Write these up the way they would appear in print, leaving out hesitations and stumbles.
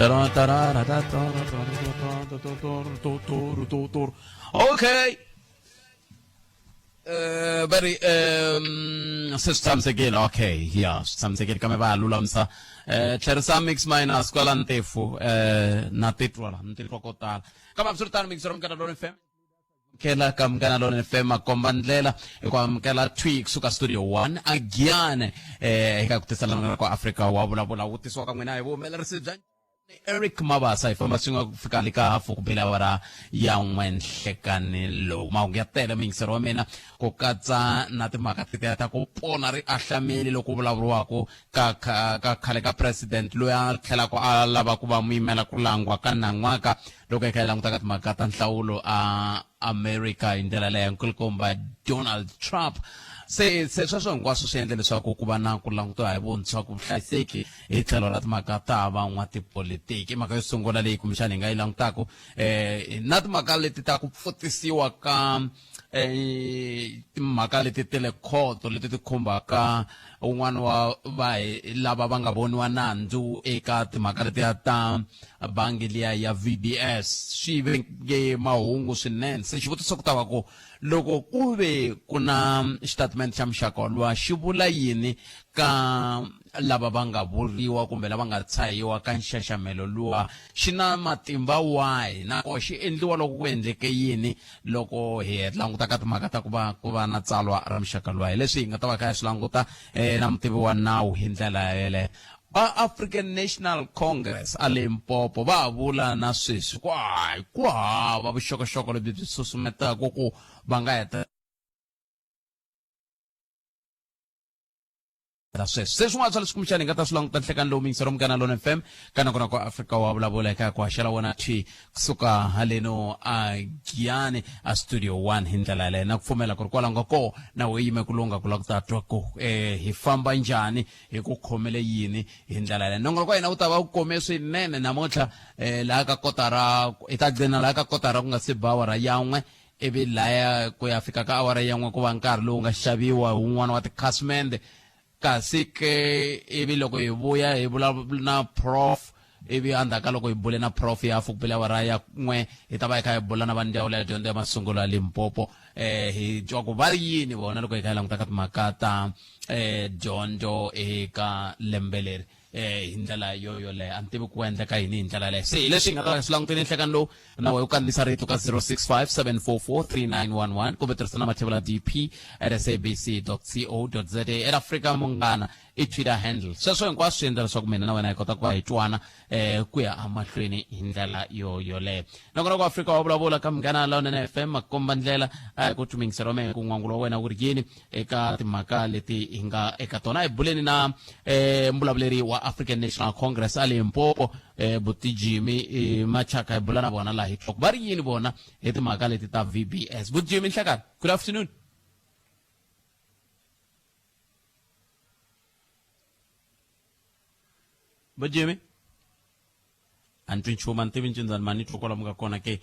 Okay. Va ri se swi tshamisekile okay ya swi tshamisekile kambe va ha lulamisa tlherisa mix minus kwala ntefu na titwa la ni titwa ko tala kambe hambiswiritano mix ra Munghana Lonene FM amukela ka Munghana Lonene FM makomba ndlela hi ku amukela thwi kusuka studio 1 again eka ku tisela nongonoko kwa Afrika wa vulavula wu tisiwa ka n'wina hi vuhumelerisi bya Eric Mabasa hi famba swin'we ku fika le ka hafu ku bela awara ya n'we nhlekani lowu mahungu ya tele muyingiseri wa mina ku katsa na timhaka tetiya ta ku pona ri ahlamile loko vulavuriwaka ka ka khale ka president loyi a tlhelaka a lava ku va muyimela ku langwa ka nan'waka loko hi kha hi languta ka timhaka ta nhlawulo a America hi ndlela leyo nkulukumba Donald Trump se se sweswo hinkwaswo swi endle leswaku ku va na ku langutiwa hi vuntshwa ku vuhlayiseki hi tlhelo ra timhaka ta van'watipolitiki i mhaka yo sungula leyi kumbexana hi nga yi langutaka na timhaka leti ta ku pfutisiwa ka timhaka leti ta le khoto leti ti khumbaka un'wana wa va lava va nga voniwa nandzu eka timhaka letiya ta bangi liya ya VBS swi venge mahungu swinene se xivutiso ku ta va ku loko ku ve ku na xitatimende xa muxaka woluwa xi vula yini ka lava va nga vuriwa kumbe lava nga tshahiwa ka nxaxamelo luwa xi na matimba wahi nakona xi endliwa loko ku endleke yini loko hi languta ka timhaka ta ku va ku va na tsalwa ra muxaka luwa hi leswi hi nga ta va kha hi swi languta na mutivi wa nawu hi ndlela yeleyo va African National Congress a Limpopo va ha vula na sweswi ku hayi ku hava vuxokoxoko lebyi byi susumetaka ku va nga heta ra sweswo se swin'wana swa leswi kumbexana hi nga ta swi languta nhlekani lowu miyingisero Munghana Lona FM ka nakona ku Afrika wa vulavula eka ku haxela wona thwi kusuka haleno a Giyani a studio 1 hi ndlela yaleyo na ku pfumela ku ri kwalaho nga koho na we yime ku lungha ku lava ku ta twa ku hi famba njhani hi ku khomele yini hi ndlela yaleyo nongonoko wa hina wu ta va wu kome swinene namuntlha laha ka kotara hi ta gcina laha ka kotara ku nga se ba awara yan'we ivi laya ku ya fika ka awara yan'we ku va nkarhi lowu nga xaviwa hi wun'wana wa tikhasimende kasi ke ivi loko hi vuya hi vulavula na prof ivi endzhaku ka loko hi bule na prof ya hafu ku bile awara ya n'we hi ta va hi kha hi bula na va ndzawulo ya dyondzo ya masungulo ya Limpopo hi twa ku va ri yini vona loko hi kha hi languta ka timhaka ta dyondzo eka lembe leri hi ndlela yo yoleyo a ni tivi ku endleka yini hi ndlela yaleyo se hi leswi hi nga ta swi languteni nhlekani lowu na wehe u kandziyisa rito ka 065 744 3911 kumbe tirhisa na mathevula dp at sabc co za at Afrika Munghana i Twitter handle sweswo hinkwaswo swi endla leswaku mina na wena hi kota ku va hi twana ku ya emahlweni hi ndlela yo yoleyo nakona ku Afrika wa vulavula ka Munghana Lonene FM makomba ndlela ku tumingisela wa mehe ku n'wangulo wa wena wu ri yini eka timhaka leti hi nga eka tona hi buleni na mbulavuleri wa African National Congress a Limpopo buti Jimmy Machaka hi bula na vona laha hi twa ku va ri yini vona hi timhaka leti ta VBS buti Jimmy nhlekani good afternoon. Buti Jimmy a ni twi nchumu a ni tivi ncindzani mani ni twa kwalomu ka kona ke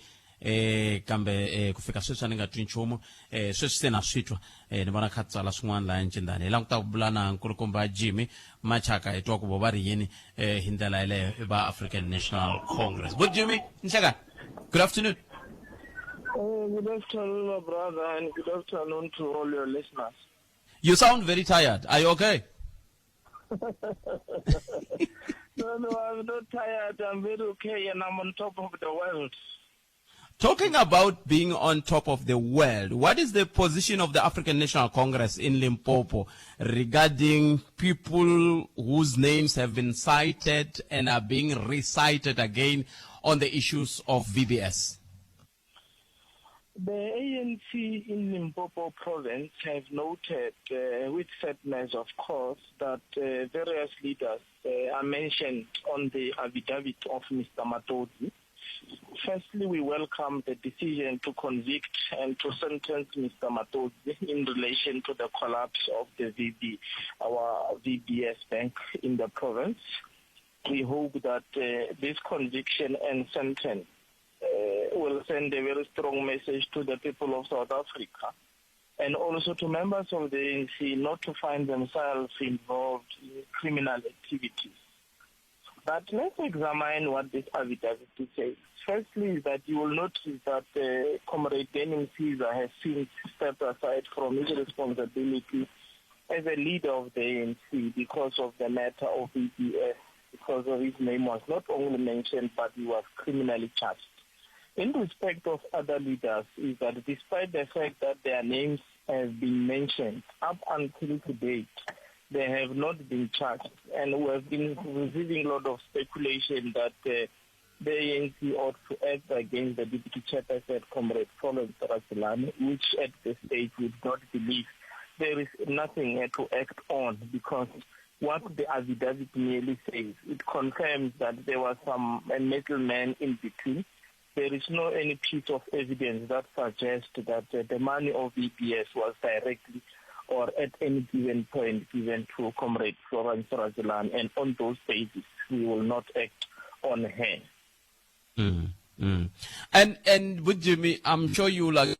kambe ku fika sweswi a ni nga twi nchumu sweswi se na swi twa ni vona kha tsala swin'wana laha ncindani hi languta ku bula na nkulukumba Jimmy Machaka hi twa ku vo va ri yini hi ndlela yeleyo va African National Congress bo Jimmy nhlekani good afternoon. Good afternoon, my brother, and good afternoon to all your listeners. You sound very tired. Are you okay? No, I'm not tired. I'm very okay, and I'm on top of the world. Talking about being on top of the world, what is the position of the African National Congress in Limpopo regarding people whose names have been cited and are being recited again on the issues of VBS? The ANC in Limpopo province have noted, with sadness of course, that various leaders are mentioned on the affidavit of Mr. Matodzi. Firstly, we welcome the decision to convict and to sentence Mr. Matodzi in relation to the collapse of the VB, our VBS bank in the province. We hope that this conviction and sentence will send a very strong message to the people of South Africa and also to members of the ANC not to find themselves involved in criminal activities. But let's examine what this affidavit says. Firstly, is that you will notice that Comrade Danny Msiza has since stepped aside from his responsibility as a leader of the ANC because of the matter of VBS, because of his name was not only mentioned, but he was criminally charged. In respect of other leaders, is that despite the fact that their names have been mentioned up until to date, they have not been charged, and we have been receiving a lot of speculation that the ANC ought to act against the deputy chairperson, Comrade Florence Radzilani, which at this stage we do not believe there is nothing to act on, because what the affidavit merely says, it confirms that there was some middleman in between. There is no any piece of evidence that suggests that the money of VBS was directly or at any given point given to Comrade Florence Radzilani, and on those basis we will not act on her. And with Jimmy, I'm sure you like,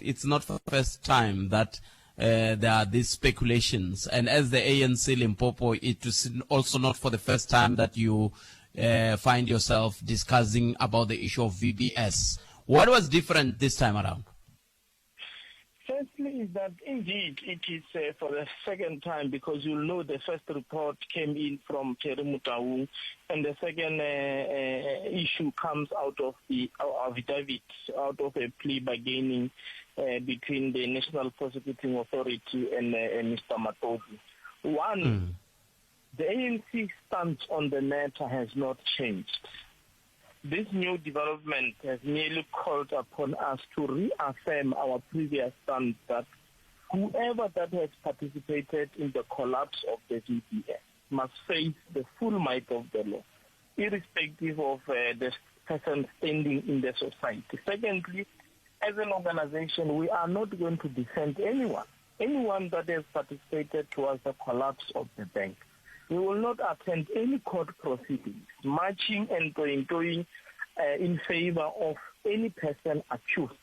it's not the first time that there are these speculations, and as the ANC Limpopo, it is also not for the first time that you find yourself discussing about the issue of VBS. What was different this time around? Firstly, is that indeed it is for the second time, because you'll know the first report came in from Terry Motaung, and the second issue comes out of the affidavit, out of a plea bargaining between the National Prosecuting Authority and Mr. Matodzi. One, the ANC stance on the matter has not changed. This new development has merely called upon us to reaffirm our previous stance that whoever that has participated in the collapse of the VBS must face the full might of the law, irrespective of the person standing in the society. Secondly, as an organization, we are not going to defend anyone that has participated towards the collapse of the bank. We will not attend any court proceedings, marching and going in favor of any person accused.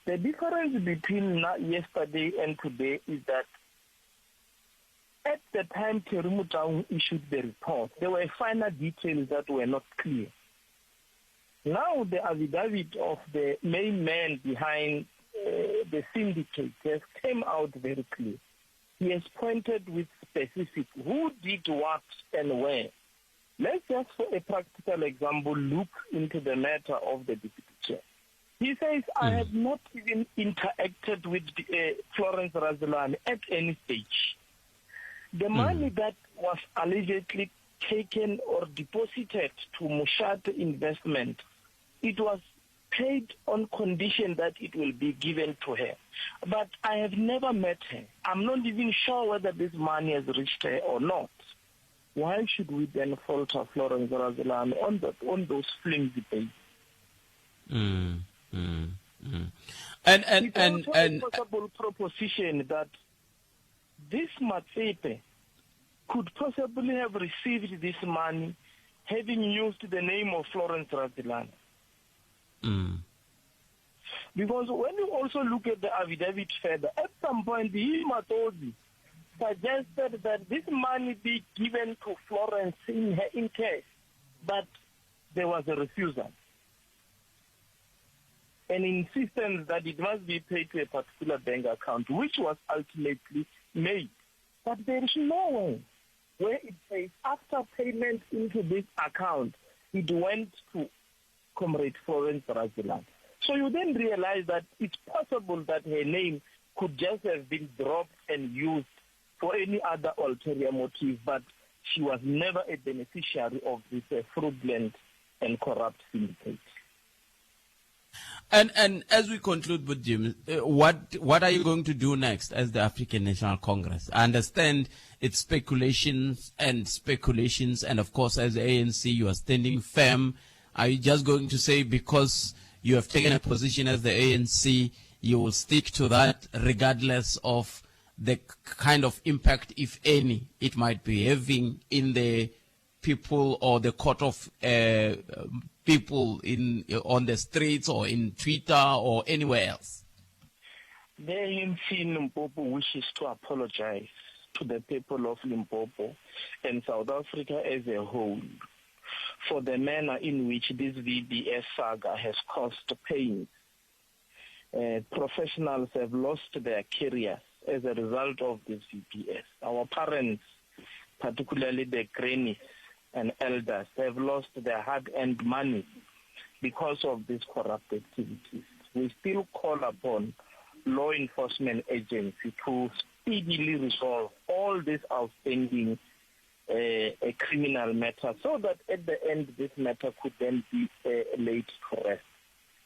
The difference between yesterday and today is that at the time Terry Motaung issued the report, there were finer details that were not clear. Now the affidavit of the main man behind the syndicate has came out very clear. He has pointed with specific who did what and where. Let's just, for a practical example, look into the matter of the deputy chair. He says, I have not even interacted with Florence Radzilani at any stage. The money that was allegedly taken or deposited to Moshate Investment, it was paid on condition that it will be given to her. But I have never met her. I'm not even sure whether this money has reached her or not. Why should we then falter Florence Radzilani on those flimsy bases? And it's also a possible proposition that this Matsepe could possibly have received this money having used the name of Florence Radzilani. Because when you also look at the affidavit further, at some point, he, Matodzi, suggested that this money be given to Florence in her in cash, but there was a refusal. An insistence that it must be paid to a particular bank account, which was ultimately made. But there is no way where it says after payment into this account, it went to Comrade Florence Radzilani. So you then realize that it's possible that her name could just have been dropped and used for any other ulterior motive, but she was never a beneficiary of this fraudulent and corrupt syndicate. And as we conclude with Jim, what are you going to do next as the African National Congress? I understand it's speculations and speculations, and of course as the ANC you are standing firm. Are you just going to say because you have taken a position as the ANC, you will stick to that regardless of the kind of impact, if any, it might be having in the people or the court of people in on the streets or in Twitter or anywhere else? The ANC in Limpopo wishes to apologize to the people of Limpopo and South Africa as a whole for the manner in which this VBS saga has caused pain. Professionals have lost their careers as a result of this VBS. Our parents, particularly the grannies and elders, have lost their hard-earned money because of these corrupt activities. We still call upon law enforcement agency to speedily resolve all these outstanding criminal matters so that at the end this matter could then be laid to rest.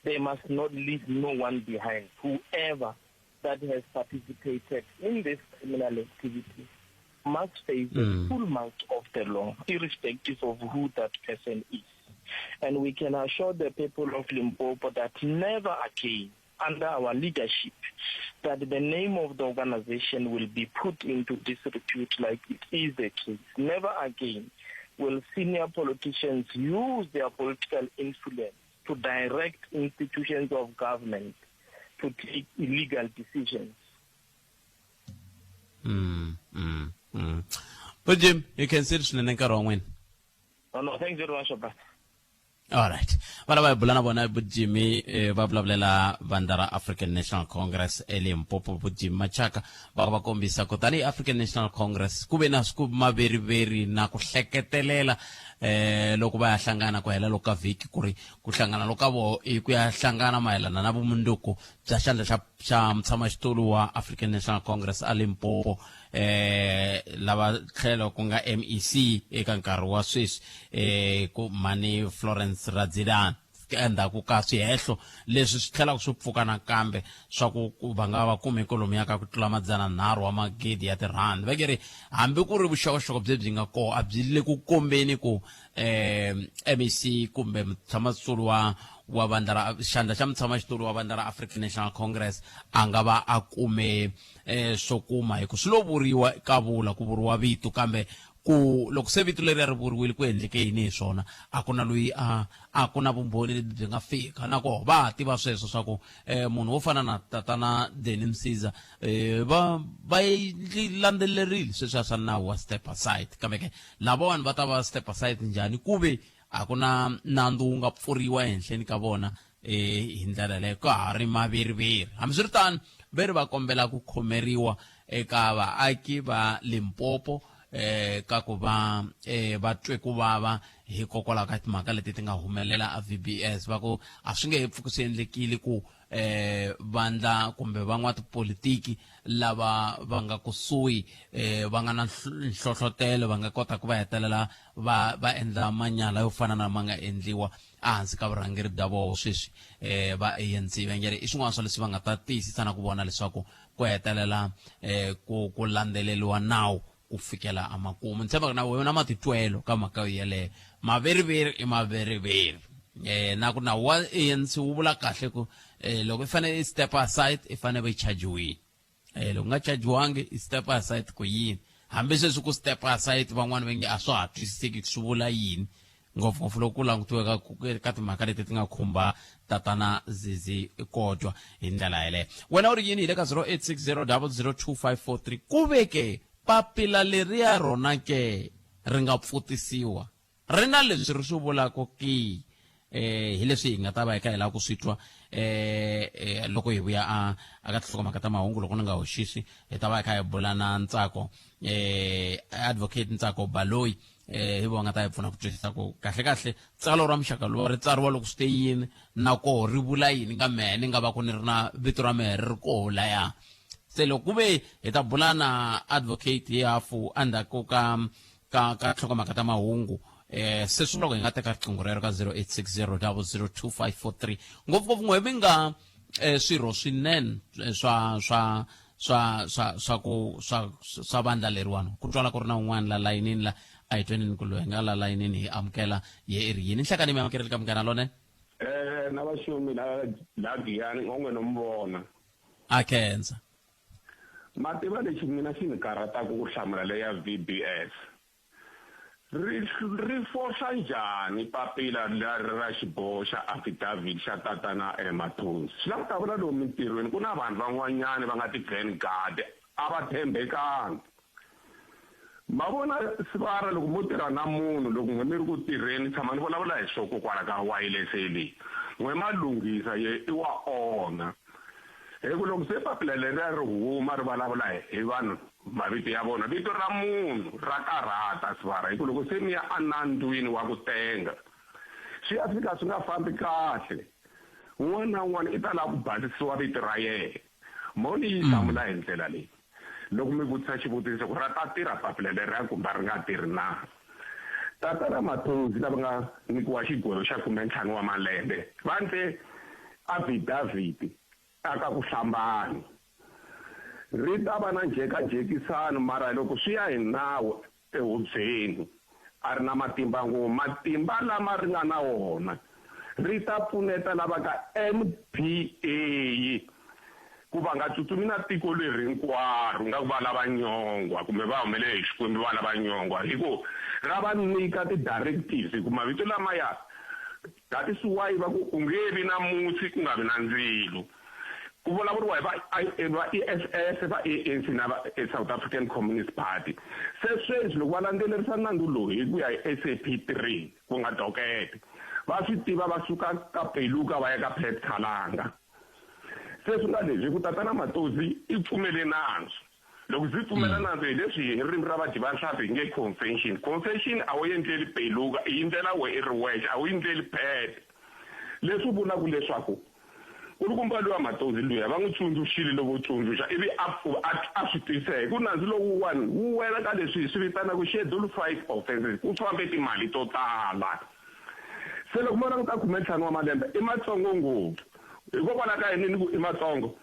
They must not leave no one behind. Whoever that has participated in this criminal activity must face the full might of the law, irrespective of who that person is. And we can assure the people of Limpopo that never again, under our leadership, that the name of the organization will be put into disrepute like it is the case. Never again will senior politicians use their political influence to direct institutions of government to take illegal decisions. But Jim, you can see swinene nkarhi wa n'wina. No, no, thanks very much, Papa. Alright, va lava hi bula na vona bo Jimmy, va vulavulela vandla ra African National Congress eLimpopo, bo Jimmy Machaka, va va kombisa ku tanihi African National Congress ku ve na swi maveriveri na ku hleketelela loko va ya hlangana ku hela loko ka vhiki, ku ri ku hlangana loko ka voho i ku ya hlangana mayelana na vumundzuku bya xandla xa xa mutshamaxitulu wa African National Congress a Limpopo, lava tlhelo ku nga MEC eka nkarhi wa sweswi, ku mhani Florence Radzilani, endzhaku ka swihehlo leswi swi tlhelaka swi pfuka nakambe swa ku va nga va kumi kwalomuya ka ku tlula 300 wa magidi ya tirhandi. Va ke ri hambi ku ri vuxokoxoko byi nga kona a byi le ku kombeni ku MEC kumbe mutshamaxitulu wa vandla ra xandla xa mutshamaxitulu wa vandla ra African National Congress a nga va a kume swo kuma, hi ku swi lo vuriwa ka vula ku vuriwa vito, kambe ku loko se vito leri ri vuriwile ku endleke yini hi swona a ku na loyi a ku na vumbhoni lebyi byi nga fika. Na koho va ha tiva sweswo swa ku munhu wo fana na tatana Danny Msiza va landzelerile sweswiya swa nawu wa step aside, kambe ke lavawani va ta va step aside njhani ku ve a ku na nandzu wu nga pfuriwa ehenhleni ka vona hi ndlela yaleyo, ka ha ri maveriveri. Hambiswiritano ve ri va kombela ku khomeriwa eka vaaki va Limpopo ka ku va va twe ku vava hikokwalaho ka timhaka leti ti nga humelela a VBS, va ku a swi nge he pfuki swi endlekile ku vandla kumbe van'watipolitiki lava va nga kusuhi va nga na nhlohlotelo va nga kota ku va hetelela va endla manyala yo fana na ma nga endliwa ehansi ka vurhangeri bya voho sweswi va ANC. Va nge i swin'wana swa leswi va nga ta tiyisisa na ku vona leswaku ku hetelela ku landzeleriwa nawu ku fikela emakumu. Ni tshemba na wena matitwelo ka mhaka yeleyo, maveriveri i maveriveri, na ku nawu wa ANC wu vula kahle ku loko i fanele i step aside i fanele va yi chajiwile, loko nga chajiwangi i step aside ku yini? Hambi sweswi ku step aside van'wani va nge a swa ha twisiseki swi vula yini, ngopfungopfu loko ku langutiwe ka timhaka leti ti nga khumba tatana Zizi Kodwa hi ndlela yeleyo. Wena u ri yini? Hi le ka 0860002543. Ku ve ke papila leriya rona ke ri nga pfutisiwa ri na leswi ri swi vulaka ki? Hi leswi hi nga ta va hi kha hi lava ku swi twa loko hi vuya a aka tinhlokomhaka ta mahungu. Loko ni nga hoxisi, hi ta va hi kha hi bula na Ntsako, Advocate Ntsako Baloyi, hi vona nga ta hi pfuna ku twisisa ku kahle kahle tsalo ra muxaka lowu ri tsariwa loko swi te yini, na koho ri vula yini ka mehe ni nga va ku ni ri na vito ra mehe ri ri koho laya. Se loko ku ve hi ta bula na advocate hi hafu endzhaku ka nhlokomhaka ta mahungu, se swi loko hi nga teka riqingho rero ka 0860002543, ngopfungopfu n'we mi nga swirho swinene swa swa swa swa swa ku swa swa vandla leriwani. Ku twala ku ri na un'wana la layinini la, a hi tweneni ku loyi nga la layinini hi amukela ye i ri yini. Nhlekani mi amukerile ka Munghana Lonene. Na vaxumi la Giyani onge no mi vona. A khensa. Ma tiva lexi mina xi ni karhataka ku hlamula leya VBS. Ri fohla njhani papila leri ra xiboho xa affidavit xa tatana Mathonsi? Swi lava ku ta vula lomu mintirhweni ku na vanhu van'wanyana va nga ti-vanguard a va tshembekangi. Ma vona sivara loko mo tirha na munhu loko n'we mi ri ku tirheni tshama ni vulavula hi swo kokwala ka wayilese leyi n'we ma lunghisa ye i wa onha hi ku loko se papila leriya ri huma ri vulavula hi vanhu mavito ya vona vito ra munhu ra karhata sivara hi ku loko se mi ya enandzwini wa ku tenga swi ya fika swi nga fambi kahle un'wana na un'wana i ta lava ku basisiwa vito ra yena mo ni yi hlamula hi ndlela leyi Loko mi vutisa xivutiso ku ra ta tirha papila leriya kumbe a ri nga tirhi na? Tatana Mathonsi lava nga nyikiwa xigwevo xa khumentlhanu wa malembe va ndle afidavhiti a ka ku hlambanya. Ri ta va na njhekanjhekisano mara loko swi ya hi nawu ehubyeni a ri na matimba ngopfu. Matimba lama ri nga na wona ri ta pfuneta lava ka NPA ku va nga tsutsumi na tiko leri hinkwaro nga ku va lava nyongwa kumbe va humele hi Xikwembu va lava nyongwa hi ku ra va nyika ti-directives hi ku mavito lamaya That is why va ku u nge vi na musi ku nga vi na ndzilo. Ku vulavuriwa hi va va EFF, va ANC na va South African Communist Party. Se sweswi loko va landzelerisa nandzu lowu hi ku ya hi SAP 3 ku nga dokete, va swi tiva va suka ka Peluka va ya ka Pat Khalanga. Se swi nga leswi hi ku tatana Matozi i pfumele nandzu. Loko byi pfumela nandzu hi leswi hi ririmi ra vadyi va nhlampfi hi nge confession. Confession a wu endleli peluka, i yi ndlela we i ri wexe, a wu yi ndleli pete. Leswi vulaka leswaku nkulukumba luya Matozi luya va n'wi tsundzuxile lovo tsundzuxa ivi a a a swi twisisa hi ku nandzu lowuwani wu wela ka leswi hi swi vitanaka Schedule 5 offences, ku fambe timali to tala. Se loko mo languta khumentlhanu wa malembe i matsongo ngopfu. Hikokwalaho ka yini ni ku i matsongo?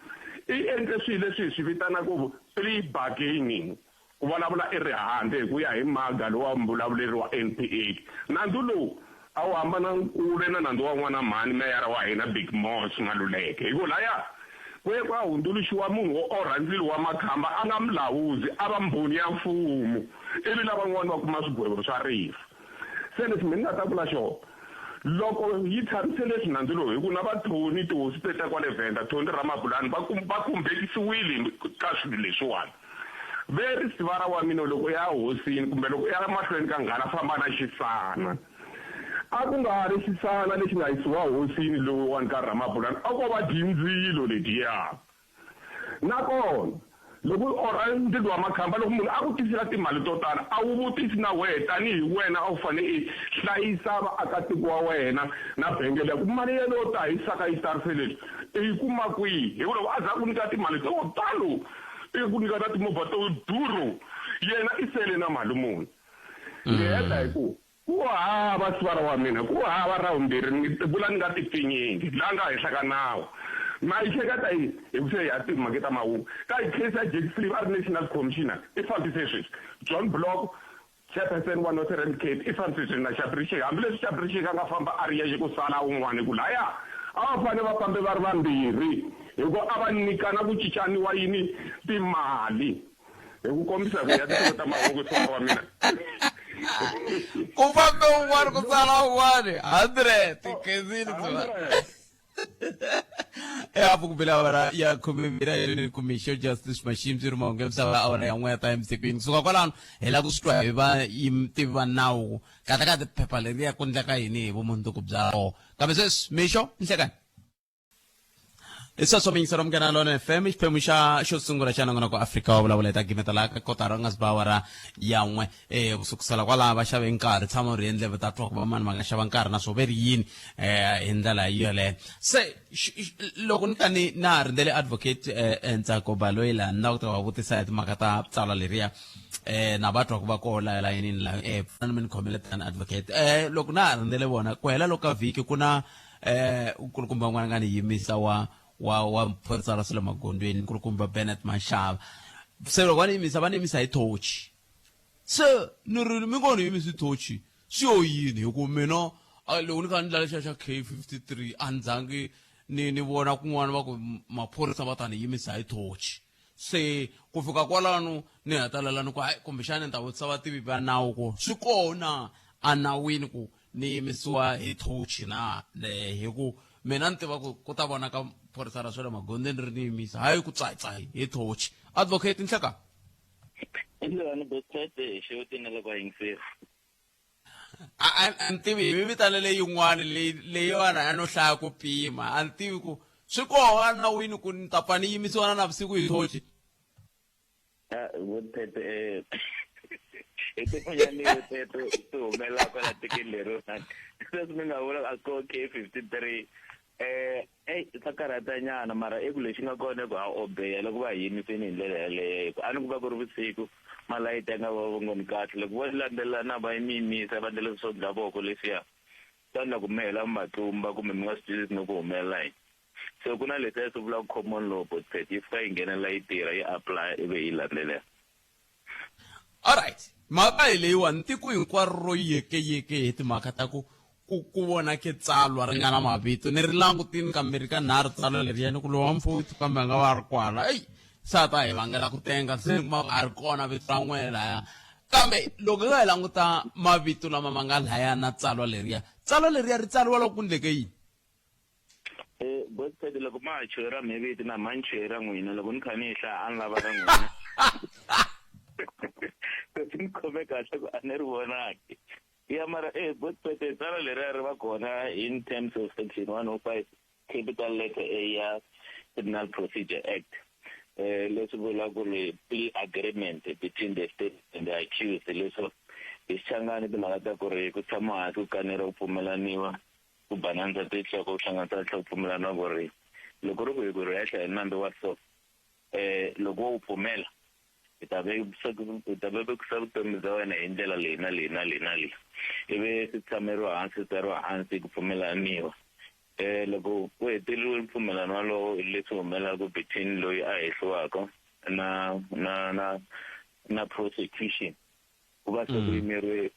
I endle swilo leswi hi swi vitanaka plea bargaining, ku vulavula i ri handle hi ku ya hi Maga lowa muvulavuleri wa NPA. Nandzu lowu a wu hambana kule na nandzu wa n'wana mhani meyara wa hina Big Moss Maluleke hi ku laya ku ye ku ya hundzuluxiwa munhu wo orha ndzilo wa makhamba a nga mulawuzi a va mbhoni ya mfumo ivi lavan'wana va kuma swigwevo swa rifu. Se leswi mi ni nga ta vula xona, loko yi tshamise leswi nandzu lowu, hi ku na va Tony, tihosi te ta kwale Venda, Tony Ramabulana, va va khumbekisiwile ka swilo leswiwani. Ve ri sivara wa mina loko ya hosini kumbe loko ya mahlweni ka nghala famba na xisana. A ku nga ha ri xisana lexi nga yisiwa hosini lowuwani ka Ramabulana, a ko va dyindzilo ledyiya. Nakona, loko u orha ndzilo wa makhamba, loko munhu a ku tisela timali to tala, a wu vutisi na wehe tanihi wena a wu fanele i hlayisa vaakatiko wa wena na benge liya ku mali yeleyo ta yi saka yi tarise leswi i yi kuma kwihi? Hi ku loko a za a ku nyika timali to talo, i ku nyika na timovha to durhu, yena i sele na mali muni? Ni heta hi ku Ku hava sivara wa mina, ku hava ra vumbirhi, ni vula ni nga tipfinyingi, la nga henhla ka nawu. Ma yi hleketa hi, hi ku se ha timhaka ta mahungu. Ka hi case ya Jack Slip a ri National Commissioner, i fambise sweswi. John Block, Chairperson wa Northern Cape, i fambise sweswi na Shabri Sheikh. Hambileswi Shabri Sheikh a nga famba a ri yexe ku sala un'wana, hi ku laya a va fanele va fambe va ri vambirhi, hi ku a va nyikana ku cincaniwa yini timali. Hi ku kombisa ku ya tinhloko ta mahungu swa wa mina. Ku fambe un'wana ku sala un'wana 100 khezini byiva. Ehafu ku bela awara ya khumembirhi ya yini kumixo Justice Mashimzi ri mahungu ya misava awara ya n'we ya ta emisikwini kusuka kwalano hi lava ku swi twa hi va tivi va nawu kahle kahle phepha leriya ku ndleka yini hi vumundzuku bya rona kambe sweswi mixo nhlekani hi sweswo miyingiselo munghana lona fm i xiphemu xa xo sungula xa nongonoko afrika wa vulavula hi ta gimeta laha ka kotara nga si ba awara ya n'we um kusukusela kwalaha va xave nkarhi tshama u ri endleve ta twa ku va mani va nga xava nkarhi naswo ve ri yini um hi ndlela yoleyo se loko ni ka ni na ha rindzele advocate um ntsako baloyi laha ni lava ku ta va vutisa hi timhaka ta tsalwa leriya um na va twa ku va koho laha layinini laha um pfunani mi ni khomele tani advocate um loko na ha rindzele vona ku hela loko ka vhiki ku na eh nkulukumba un'wana nga ni yimisa wa wa wa phorisa ra swa le magondzweni nkulukumba Bennett Mashava se loko va ni yimisa va ni yimisa hi thochi se ni ri mi ngo ni yimisi thochi swi yo yini hi ku mina loko ni kha ni ndla lexiya xa K 53 a ni zangi ni ni vona kun'wana va ku maphorisa va ta ni yimisa hi thochi se ku fika kwalano ni hetelela ni ku hayi kumbexana ni ta vutisa vativi va nawu ku swi kona enawini ku ni yimisiwa hi thochi na le hi ku mina ni tiva ku ku ta vonaka phorisa ra swa le magondzweni ri ni yimisa hayi ku tsayitsayi hi thochi advocate nhleka. Injhani Botete hi xewetini na le ka yingiseri. A ni tivi hi mi vitanele yin'wana leyi leyiwani a no hlaya ku pima a ni tivi ku swi koho nawini ku ni ta pfa ni yimisiwa na navusiku hi thoci. Botete eh hi tin'wanyani teto ti humelela kwala tikweni leriwani sweswi mi nga vula a ko K 53 eh Ey swa karhata nyana mara i ku lexi nga kona i ku ha obeya loko va hi yimisini hi ndlela yaleyo hi ku a ni ku va ku ri vusiku malayiti ya nga va vongoni kahle loko vo landzelelana va mi yimisa va endla leswi swo dla voko leswiya swi ta endla ku mi hela mi va tlumba kumbe mi nga swi twisisi no ku humelela yini se ku na leswiya swi vulaka common law botpet yi fika yi nghenelela yi tirha yi apply ivi hi yi landzelela. Alright mhaka hi leyiwani tiko hinkwaro ro yekeyeke hi timhaka ta ku ku ku vonake tsalwa ri nga na mavito ni ri langutini kambirhi ka nharhu tsalwa leriya ni ku lowa mfowethu kambe a nga va a ri kwala eyi se a ta hi vangela ku tenga se ni kuma a ri kona vito ra n'wina laya kambe loko hi ya hi languta mavito lama ma nga laya na tsalwa leriya tsalwa leriya ri tsariwa loko ku ndleke yini. Eh, Godfred loko ma ha chuhe ra mheviti na mha ni chuhe ra n'wina loko ni kha ni yi hlaya a ni lava ra n'wina se swi ni khome kahle ku a ni ri vonaki ya mara eh Godfred tsalwa leriya ri va kona in terms of section 105 capital letter A ya Criminal Procedure Act eh leswi vulaka ku ri plea agreement between the state and the accused leswo hi xichangani timhaka ta ku ri ku tshama hansi ku kaneriwa ku pfumelaniwa Ku bananisa tinhloko, ku hlanganisa tinhloko, ku pfumelana ku ri loko ri ku hi ku ri hehla hi nandzu wa so, loko wo wu pfumela, hi ta hi ta vevukisa vutomi bya wena hi ndlela leyi na leyi na leyi na leyi. Ivi swi tshameriwa hansi, swi tsariwa hansi, ku pfumelaniwa. Loko ku heteleriwe mpfumelano walowo hi leswi humelelaka between loyi a hehliwaka na na na na prosecution. Ku va se ku yimeriwe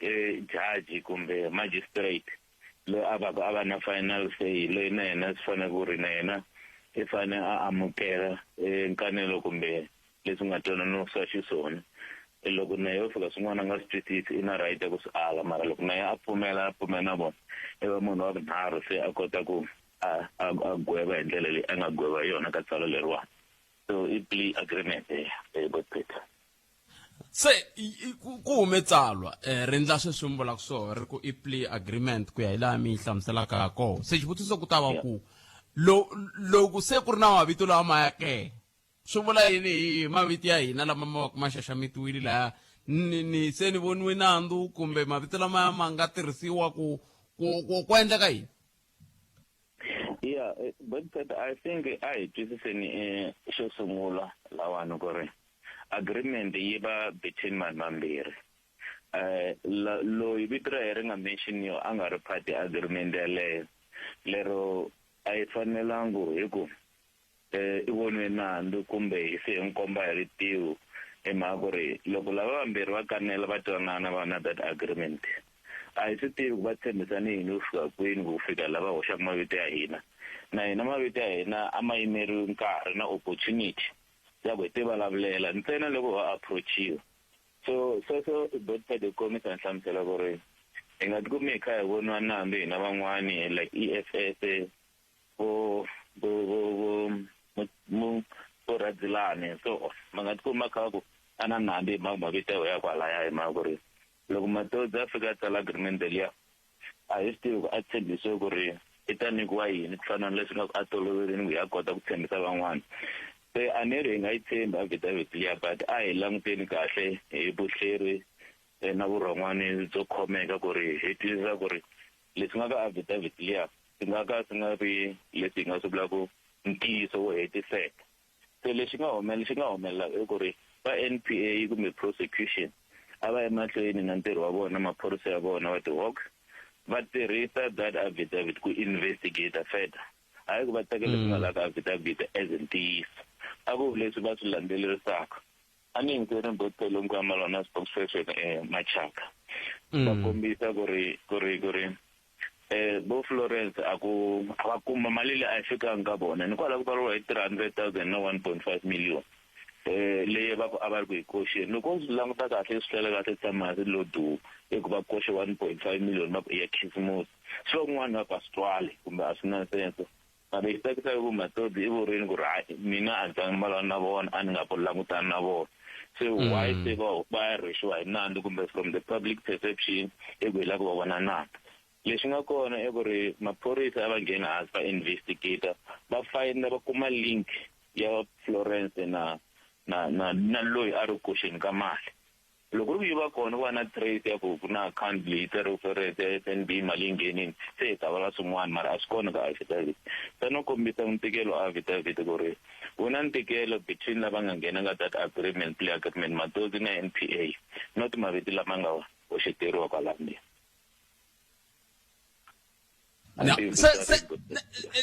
judge kumbe magistrate loyi a va ka a va na final say, loyi na yena swi fanele ku ri na yena i fane a amukela nkanelo kumbe leswi nga twananisiwa xiswona. Loko na yena o fika swin'wana a nga swi twisisi i na right ya ku swi ala, mara loko na yena a pfumela a pfumela na vona, i va munhu wa vunharhu se a kota ku a a a gweva hi ndlela leyi a nga gweva hi yona ka tsalwa leriwani. So i plea agreement Botpete. Se ku hume tsalwa um ri ndla sweswi mi vulaka swona ri ku i plea agreement ku ya hi laha mi yi hlamuselaka ha kona se xivutiso ku ta va ku loko se ku ri na mavito lawa ma ya ke swi vula yini hi mavito ya hina lama ma va ku ma xaxametiwile laya ni ni se ni voniwe nandzu kumbe mavito lama ma nga tirhisiwa ku ku ku ku endleka yini? Yeah, but I think a hi twisiseni xo sungula lawani ku ri agreement yi va between vanhu vambirhi. Loyi vito ra yena ri nga mention-iwa a nga ri part ya agreement yaleyo, lero a yi fanelangi hi ku i voniwe nandzu kumbe hi se hi n'wi komba hi ritiho hi mhaka ku ri loko lava vambirhi va kanela va twanana va na that agreement a hi swi tivi ku va tshembisane yini ku fika kwini ku fika la va hoxaka mavito ya hina na hina mavito ya hina a ma yimeriwi nkarhi na opportunity ya ku hi ti vulavulela ntsena loko ho approachiwa so sweswo Botpad hi komisa nhlamusela ku ri hi nga tikumi hi kha hi voniwa nandzu hina van'wani like E_F_F vo vo vo vo vo vo Radzilani so va nga tikumi va kha va ku a na nandzu hi mhaka mavito ya wena ya kwalaya hi mhaka ku ri loko Matodzi a fika a tsala agreement liya a hi swi tivi ku a tshembisiwe ku ri i ta nyikiwa yini ku fana na leswi nga ku a toloverini ku ya kota ku tshembisa van'wana se a ni ri hi nga yi tshembi affidavit liya but a hi languteni kahle hi vuhleri na vurhon'wani byo khomeka ku ri hi twisisa ku ri leswi nga ka affidavit liya swi nga ka swi nga vi leswi hi nga swi vulaka ntiyiso wo hetiseka. Se lexi nga humelela xi nga humelela i ku ri va N_P_A kumbe prosecution a va emahlweni na ntirho wa vona maphorisa ya vona va ti-hawks va tirhisa that affidavit ku investigate further hayi ku va teka leswi nga la ka affidavit as ntiyiso a ku leswi va swi landzelerisaka. A ni yingiseri Botpelo Nkwama na spokesperson Machaka va kombisa ku ri ku ri ku ri Vo Florence a ku a va kuma mali leyi a yi fikanga ka vona ni kwala ku vulavuriwa hi 300,000 na 1.5 million leyi va ku a va ri ku yi koxeni loko u swi languta kahle swi hlela kahle tshama hansi lo duu i ku va koxe 1.5 million va ku i ya khisimusi swi van'wana va ku a swi twali kumbe a swi na sense mara lexi tsakisaka ku Matodi i vurini ku ri hayi mina a ni tsangi malwana na vona a ni nga langutani na vona. Se why se va va ya rhwexiwa hi nandzu kumbe from the public perception i ku hi lava ku va vona nandzu. Lexi nga kona i ku ri maphorisa a va ngheni hansi va investigator va find va kuma link ya Florence na na na na loyi a ri ku koxeni ka mali. Loko ku ri ku yi va kona ku va na trace ya ku ku na account leyi tsariwe Florence ya F_N_B mali yi nghenile se hi ta vula swin'wana mara a swi kona ka affidavit. Sa no kombisa ntikelo a affidavit ku ri wu na ntikelo between lava nga nghena ka that agreement plea agreement Matodzi na N_P_A not mavito lama nga hoxeteriwa kwala ndzeni. Se se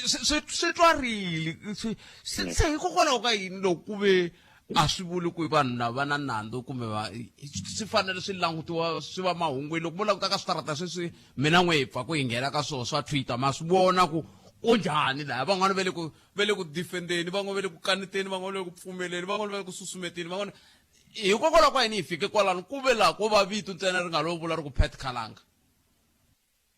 swi swi twarile swi se hikokwalaho ka yini loko ku ve a swi vuli ku vanhu lava va na nandzu kumbe va swi fanele swi langutiwa swi va mahungwini loko mo languta ka switarata sweswi mina n'we hi pfa ku hi nghena ka swona swa twitter ma swi vona ku ku njhani laya van'wana va le ku va le ku defendeni van'wana va le ku kaneteni van'wana va le ku pfumeleni van'wana va le ku susumeteni van'wana hikokwalaho ka yini hi fike kwalano ku ve laha ko va vito ntsena ri nga lo vula ri ku Pat Khalanga.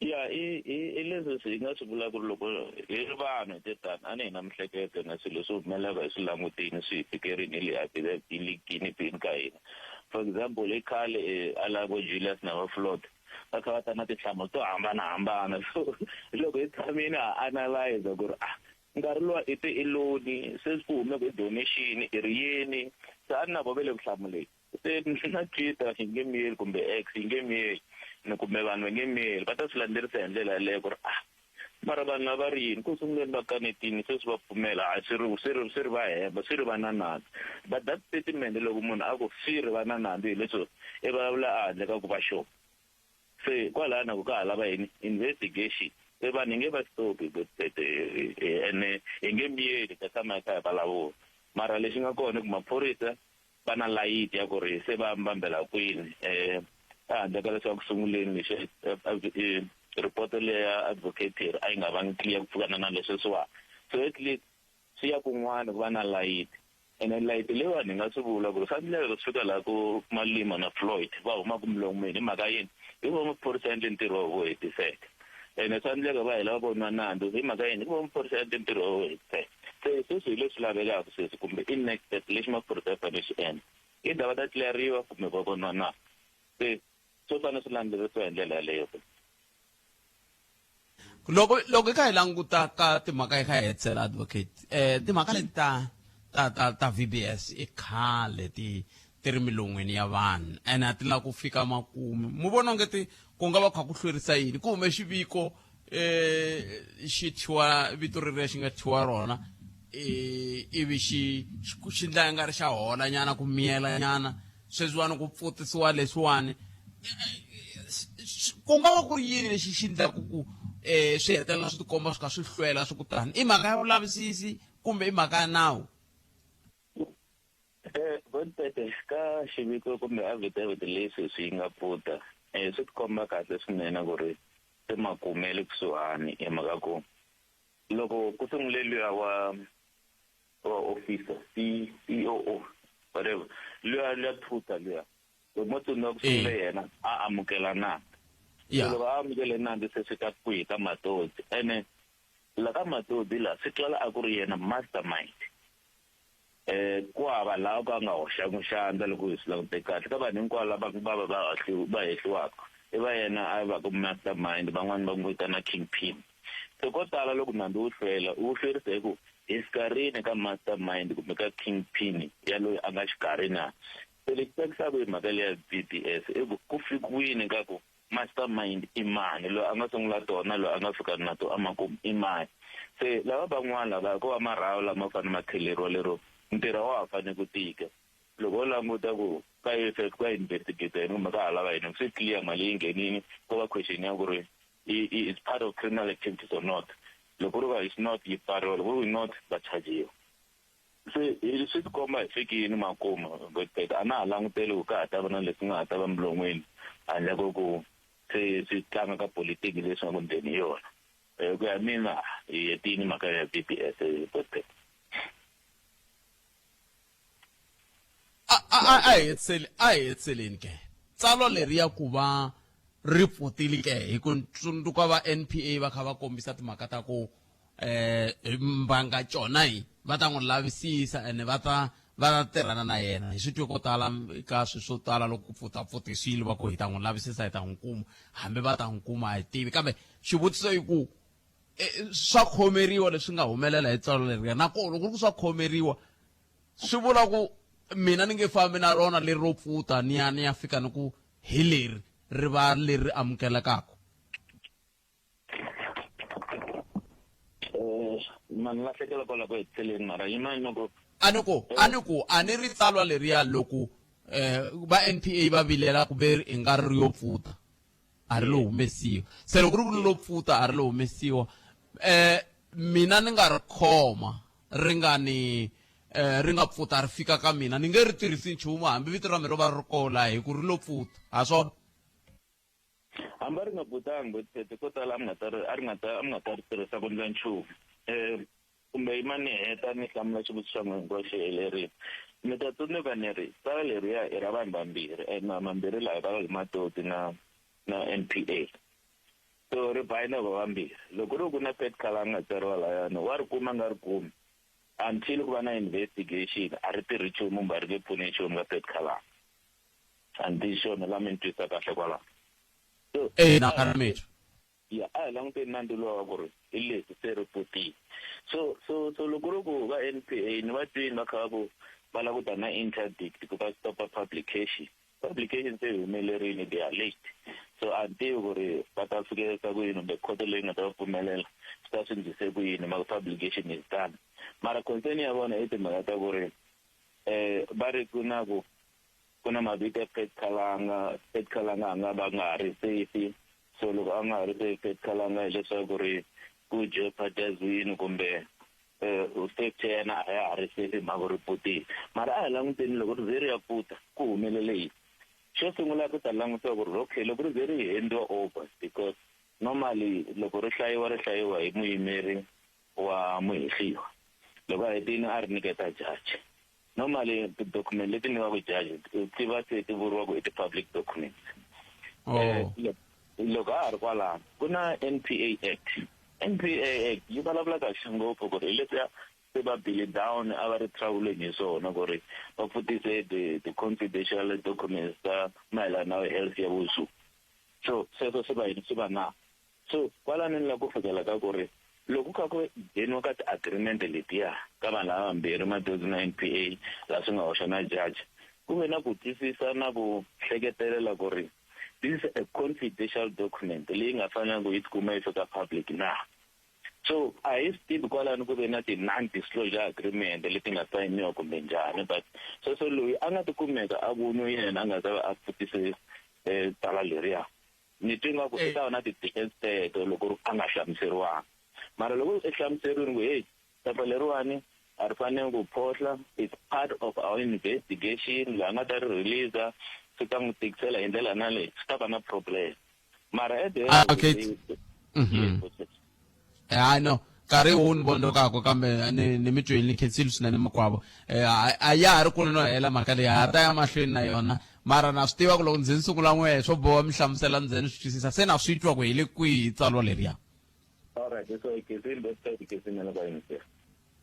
Ya i i i leswi swi hi nga swi vulaka ku ri loko hi ri vanhu hi te tani a ni hi na mihleketo na swilo leswi humelelaka hi swi langutini swi hi fikerini hi le a hi le guinea pig ka hina for example i khale a la vo Julius na va Floyd va kha va ta na tinhlamulo to hambanahambana so loko hi tshamile ha analyze ku ri ah nkarhi luwa i te i loan sweswi ku hume ku i donation i ri yini se a ni na vo ve le ku hlamuleni. Se na Twitter yi nge miyeli kumbe X yi nge miyeli ni kumbe vanhu va nge miyeli va ta swi landzelerisa hi ndlela yaleyo ku ri ah mara vanhu lava va ri yini ku sunguleni va kanetini sweswi va pfumela hayi swi ri swi ri swi ri va hemba swi ri va na nandzu but that statement loko munhu a ku swi ri va na nandzu hi leswo i vulavula a handle ka ku va sure se kwalaya na ku ka ha lava yini investigation se vanhu hi nge va stop ene hi nge miyeli ta tshama hi kha hi vulavula mara lexi nga kona i ku maphorisa va na layiti ya ku ri se va mbambela kwini um ehandle ka leswaku sunguleni lexi report leya advocate Terry a yi nga vangi clear ku pfukana na lesweswiwani so at least swi ya kun'wana ku va na layiti ene layiti leyiwani hi nga swi vula ku ri swa endleka swi fika laha ku Malima na Floyd va humaka milon'weni hi mhaka yini hikuva maphorisa ya endle ntirho wa vo hetiseka ene swa endleka va hi lava voniwa nandzu hi mhaka yini hikuva maphorisa ya endle ntirho wa vo hetiseka Se sweswi hi leswi lavekaka sweswi kumbe i next step lexi maphorisa ya fanele xi endla. Either va ta clear-iwa kumbe va voniwa nandzu. Se swo fanele swi landzelerisiwa hi ndlela yaleyo. Loko loko hi kha hi languta ka timhaka hi kha hi hetisela advocate eh timhaka leti ta ta ta ta V_B_S i khale ti ti ri milon'weni ya vanhu ene a ti lava ku fika makumu mu vona onge ti ku nga va kha ku hlwerisa yini ku hume xiviko eh xi thyiwa vito reriya xi nga thyiwa rona eh ivi xi xi ndla nga ri xa hola nyana ku miyela nyana sweswiwani ku pfutisiwa leswiwani ku nga va ku ri yini lexi xi ndlaku ku um swi hetelela swi tikomba swi kha swi hlwela swi ku tani i mhaka ya vulavisisi kumbe i mhaka ya nawu Eh, Godpete ka xiviko kumbe affidavit leyi sweswi yi nga pfuta eh, swi tikomba kahle swinene ku ri se makumu ya le kusuhani hi mhaka ku loko ku sungule luya wa wa officer C COO whatever luya luya thuta luya loko mo tsundzuka ku sungule yena a amukela nandzu Yeah. loko a amukele nandzu se swi ta kwihi ka Matodzi ene la ka Matodzi la swi twala a ku ri yena mastermind Eh, ku hava laha ka nga hoxanga xandla loko hi swi langute kahle ka vanhu hinkwavo lava va va va va hehliwaka i va yena a va ku mastermind van'wani va n'wi vitana king pin se ko tala loko nandzu wu hlwela wu hlwerisa hi ku hi xikarhini ka mastermind kumbe ka king pin ya loyi a nga xikarhi na se lexi tsakisaka hi mhaka leya B_B_S i ku ku fikiwini ka ku Mastermind i mani, loyi a nga sungula tona, loyi a nga fika na to emakumu i mani. Se lava van'wana lavaya ko va marhawu lama fanele ma kheleriwa lero ntirho a wa ha fanele ku tika. Loko ho languta ku ka EFF ka investigate yini kumbe ka ha lava yini swi clear mali yi nghenini ko va question ya ku ri i it's part of criminal activities or not. Loko ku ri va it's not yi pfariwa loko ku ri not va chajiwa. Se hi swi tikomba hi fikini makumu Godfred a na ha languteli ku ka ha ta va na leswi nga ha ta va milon'weni handle ko ku se swi tlanga ka politiki leswi nga ku ndzeni hi yona ku ya mina hi hetini mhaka ya V_B_S Godfred. A a a hi hetiseli a hi hetiseleni ke tsalwa leri ya ku va ri pfutile ke hi ku tsundzuka va N_P_A va kha va kombisa timhaka ta ku eh mbanga cona yi va ta n'wi lavisisa ene va ta Va tirhana na yena. Hi swi twe ko tala ka swilo swo tala loko ku pfutapfutisile va ku hi ta n'wi lavisisa hi ta n'wi kuma. Hambi va ta n'wi kuma a hi tivi. Kambe xivutiso i ku e, swa khomeriwa leswi nga humelela hi tsalwa leriya na kona loko ku ri ku swa khomeriwa swi vula ku mina ni nge fambi na rona leri ro pfuta ni ya ni ya fika ni ku hi leri ri va leri amukelekaka. Eh, mani lahlekela kwala ku heteleni mara yimani loko a ni ku a ni ku a ni ri tsalwa leriya loko eh va NPA va vilela ku ve i nga ri yo pfuta a ri lo humesiwa se loko ri ku lo pfuta a ri lo humesiwa eh mina ni nga ri khoma ri nga ni eh ri nga pfuta ri fika ka mina ni nge ri tirhisi nchumu hambi vito ra mina ro va ri kola hi ku ri lo pfuta ha swona Hambi a ri nga butanga botete ko tala a mi nga ta ri a ri nga ta a mi nga ta ri tirhisa ku ndla nchumu. Um kumbe yima ni heta ni hlamula xivutiso xa n'wina hinkwaxo xi helerile. Mi ta tsundzuka ni ri tsalwa leriya i ra vanhu vambirhi and vambirhi laha hi vulavula hi Matoti na na N_P_A. So ri bind-a va vambirhi. Loko ku ri ku na Pat Khalanga a nga tsariwa lahayani wa ri kuma a nga ri kumi until ku va na investigation a ri tirhi nchumu kumbe a ri nge pfuni nchumu ka Pat Khalanga. A ni tivi xona la mi ni twisa kahle kwalaho. So Eh, na ka mi twa. Ya, a hi languteni nandzu luwa wa ku ri hi leswi se ri pfutile. So so so loko ku ri ku va N_P_A ni va twini va kha va ku va lava ku ta na interdict ku va stop-a publication. Publication se yi humelerile they are late. So a ni tivi ku ri va ta fikelerisa ku yini kumbe khoto leyi nga ta va pfumelela swi ta swi ndlise ku yini mhaka publication is done. Mara concern ya vona i timhaka ta ku ri va ri ku na ku Ku na mavito ya Pat Khalanga, Pat Khalanga a nga va nga ha ri safe, so loko a nga ha ri safe Pat Khalanga hileswaku ri ku jeopardize-wini kumbe safety ya yena a ya ha ri safe hi mhaka ku ri pfutile. Mara a hi languteni loko ri ze ri ya pfuta ku humelele yini. Xo sungula ku ta langutiwa ku ri okay loko ri ze ri handiwa over because normally loko ri hlayiwa ri hlayiwa hi muyimeri wa muhehliwa loko a hetile a ri nyiketa judge. Normally ti-document leti nyikiwaka judge ti va se ti vuriwa ku i ti-public documents. Oh. Eh, loko a ha ri kwalano ku na N_P_A Act. N_P_A Act yi vulavula kahle ngopfu ku ri hi leswiya se va Billy Down a va ri traveleni hi swona ku ri va pfutise the the confidential documents ta mayelana na health ya vo Zuma. So sweswo swi va yini swi va na So kwalano ni lava ku fikela ka ku ri loko ku kha ku ngheniwa ka ti-agreement letiya ka vanhu lava vambirhi Madozi na N_P_A laha swi nga hoxa na judge ku ve na ku twisisa na ku hleketelela ku ri this is a confidential document leyi nga fanelanga ku yi tikuma yi fika public na. So a hi swi tivi kwalano ku ve na ti-non-disclosure agreement leti nga sayiniwa kumbe njhani but sweswo loyi a nga tikumeka a voniwe yena a nga ta va a pfutise tsalwa leriya Ni twe ingaku i ta va na ti-defense teto loko ri a nga hlamuseriwanga. Mara loko i hlamuseriwile ku heyi phepha leriwani a ri fanele ku phohla, it's part of our investigation, loyi a nga ta ri release swi ta n'wi tikisela hi ndlela na leyi, swi ta va na problem. Mara at the end of the day, yes, hayi no nkarhi wu ni vondzokaka kambe ni ni mi twile ni khensile swinene makwavo eh, a ya ha ri kule no hela mhaka leyi ha ta ya mahlweni na yona mara na swi tiva ku loko ndzi ni sungula n'we swo boha mi hlamusela ndzi ni swi twisisa se na swi twa ku hi le kwihi tsalwa leriya Alright, so ikhensile website ikhensile na loko yingisela.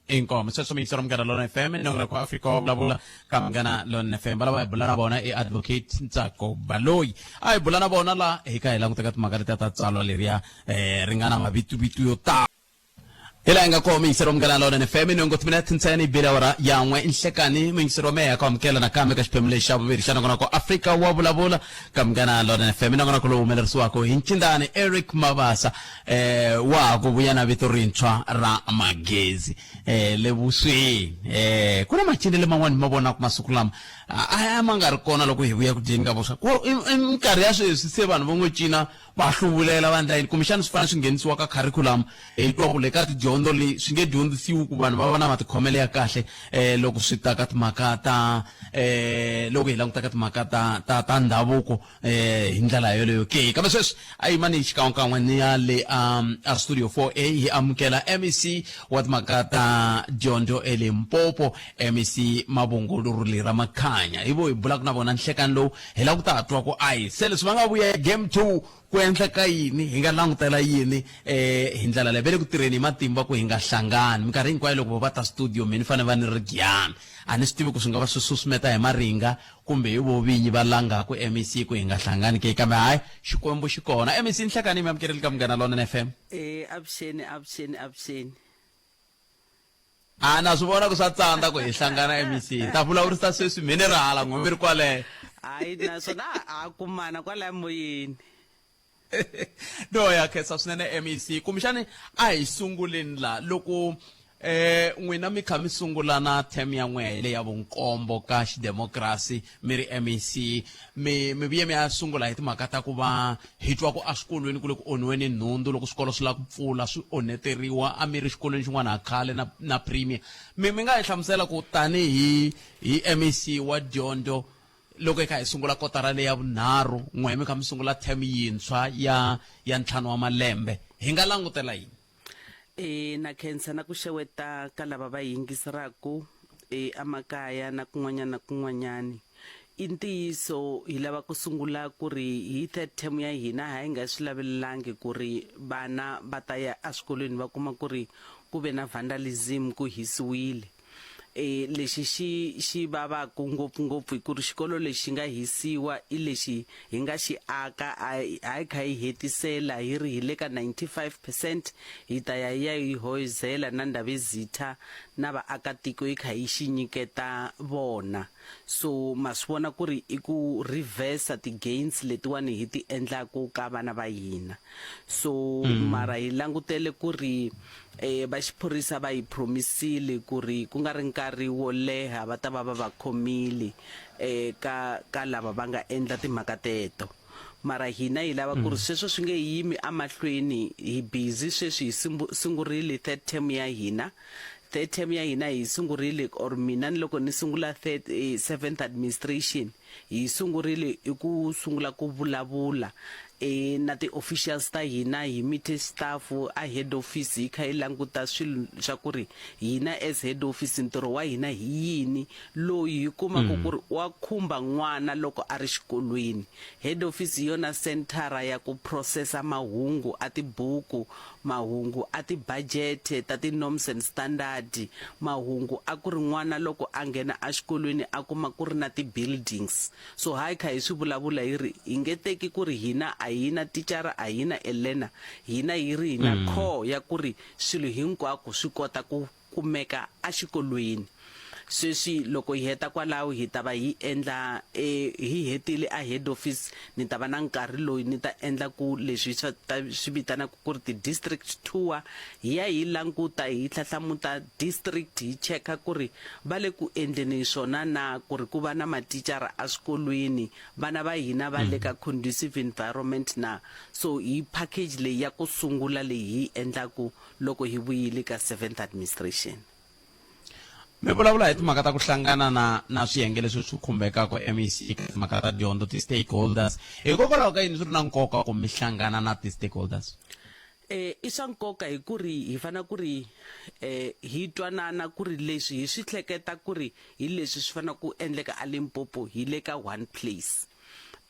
Inkomo sweswo miyingiseri wa Munghana Lonene FM nongonoko wa Afrika wa vulavula ka Munghana Lonene FM va lava hi bula na vona i advocate Ntsako Baloyi a hi bula na vona la hi kha hi languta ka timhaka letiya ta tsalwa leriya eh ri nga na mavituvito yo tala hi laha hi nga kona muyingiseri wa Munghana Lonene FM nhungu timinete ntsena yi bile awara yan'we nhlekani muyingiseri wa mehe ku amukela nakambe ka xiphemu lexi xa vumbirhi xa nongonoko Afrika wa vulavula ka Munghana Lonene FM nongonoko lowu humelerisiwaka hi ncindani Eric Mabasa eh wa ha ku vuya na vito rintshwa ra magezi eh le vusweni eh ku na macinelo man'wana hi ma vonaka masiku lama a a ma nga ri kona loko hi vuya ku dyeni ka vuswa ku i minkarhi ya sweswi se vanhu vo n'wi cina va hluvulela va endla yini kumbexana swi fanele swi nghenisiwa ka curriculum hi twa ku le ka tidyondzo leyi swi nge dyondzisiwi ku vanhu va va na matikhomelo ya kahle eh loko swi ta ka timhaka ta eh loko hi languta ka timhaka ta ta ta ndhavuko eh hi ndlela yoleyo ke kambe sweswi a yima ni xikan'wekan'we ni ya le um, a studio 4A hi amukela MEC wa timhaka ta dyondzo eLimpopo MEC Mavhungu Luruli Ramakhanya hi vo hi bulaka na vona nhlekani lowu hi lava ku ta twa ku ayi se leswi va nga vuya game 2 Ku endleka yini? Hi nga langutela yini eh hi ndlela leyi? Va le ku tirheni hi matimba ku hi nga hlangani. Minkarhi hinkwayo loko va ta studio mina ni fanele va ni ri Giyani. A ni swi tivi ku swi nga va swi susumeta hi Maringa kumbe hi vo vinyi va langaku MEC ku hi nga hlangani ke, kambe hayi Xikwembu xi kona. MEC Nhlekani mi amukerile ka Munghana Lonene FM. Eh avuxeni avuxeni avuxeni. A na swi vona ku swa tsandza ku hi hlangana MEC. Hi ta vulavurisa sweswi mhe ni ri hala n'we mi ri kwale. Hayi naswona ha kumana kwalaya moyeni. No ya khensa swinene MEC. Kumbexani a hi sunguleni la loko eh n'wina mi kha mi sungula na term ya n'wehe leyi ya vunkombo ka xidemokirasi mi ri MEC mi mi vuye mi ya sungula hi timhaka ta ku va hi twa ku eswikolweni ku le ku onhiweni nhundzu loko swikolo swi lava ku pfula swi onheteriwa a mi ri xikolweni xin'wana ha khale na na premier mi mi nga hi hlamusela ku tanihi hi MEC wa dyondzo loko hi kha hi sungula kotara leya vunharhu n'we mi kha mi sungula term yintshwa ya ya ntlhanu wa malembe hi nga langutela yini E na khensa na ku xeweta ka lava va yingiseraku e amakaya na kun'wanyana na kun'wanyani. I ntiyiso hi lava ku sungula ku ri hi third term ya hina ha yi nga swi lavelelangi ku ri vana va ta ya eswikolweni va kuma ku ri ku ve na vandalism ku hisiwile. E lexi xi xi vavaku ngopfu-ngopfu i ku ri xikolo lexi xi nga hisiwa i lexi hi nga xi aka a a hi kha hi hetisela hi ri hi le ka 95 percent hi ta ya hi ya yi hoyizela na Ndhavezitha na vaakatiko hi kha hi xi nyiketa vona. So ma swi vona ku ri i ku reverse ti-gains letiwani hi ti endlaku ka vana va hina. So mara hi langutele ku ri Eh, va xiphorisa va hi promisile ku ri ku nga ri nkarhi wo leha va ta va va va khomile eh, ka ka lava va nga endla timhaka teto mara hina hi lava ku ri sweswo swi nge yimi emahlweni hi busy sweswi hi sungurile third term ya hina third term ya hina hi sungurile or mina ni loko ni sungula third eh, seventh administration Hi sungurile hi ku sungula ku vulavula e na ti-officials ta hina, hi meet staff a head office hi kha hi languta swilo swa ku ri hina as head office ntirho wa hina hi yini, loyi hi kumaka ku ri wa khumba n'wana loko a ri xikolweni. Head office hi yona senthara ya ku process-a mahungu a tibuku, mahungu a tibajete ta ti-norms and standard, mahungu a ku ri n'wana loko a nghena exikolweni a kuma ku ri na ti-buildings. So ha hi kha hi swi vulavula hi ri hi nge teki ku ri hina a hi na tichara a hi na a learner, hina hi ri hi na core ya ku ri swilo hinkwako swi kota ku kumeka exikolweni. Sweswi loko hi heta kwalaho hi ta va hi endla e hi hetile a head office ni ta va na nkarhi loyi ni ta endla ku leswi swa ta swi vitanaka ku ri ti-district tour hi ya hi languta hi hlahlamuta district hi cheka ku ri va le ku endleni swona na ku ri ku va na mathicara eswikolweni vana va hina va le ka conducive environment na so hi package leyi ya ku sungula leyi hi yi endlaku loko hi vuyile ka seventh administration. Mi vulavula hi timhaka ta ku hlangana na na swiyenge leswi swi khumbekaka MEC eka timhaka ta dyondzo ti-stakeholders hikokwalaho ka yini swi ri na nkoka ku mi hlangana na ti-stakeholders Eh i swa nkoka hi ku ri hi fanele ku ri eh hi twanana ku ri leswi hi swi hleketa ku ri hi leswi swi fanele ku endleka a Limpopo hi le ka one place.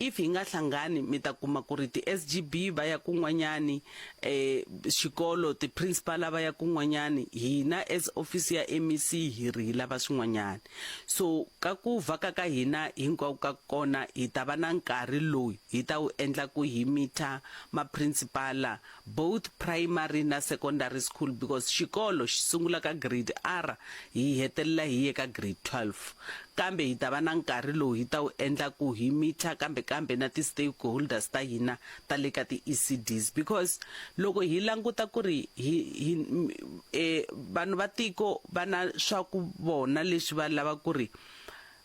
If hi nga hlangani mi ta kuma ku ri ti-S_G_B va ya kun'wanyani xikolo ti-principal va ya kun'wanyani hina as office ya M_E_C hi ri hi lava swin'wanyani so ka ku vhaka ka hina hinkwako ka kona hi ta va na nkarhi lowu hi ta wu endla ku hi meet-a ma-principal both primary na secondary school because xikolo xi sungula ka grade R hi hetelela hi ye ka grade 12 kambe hi ta va na nkarhi lowu hi ta wu endla ku hi meet-a kambe kambe na ti stakeholders ta hina ta le ka ti ECDs because loko hi languta ku ri hi hi eh vanhu va tiko va na swa ku vona leswi va lava ku ri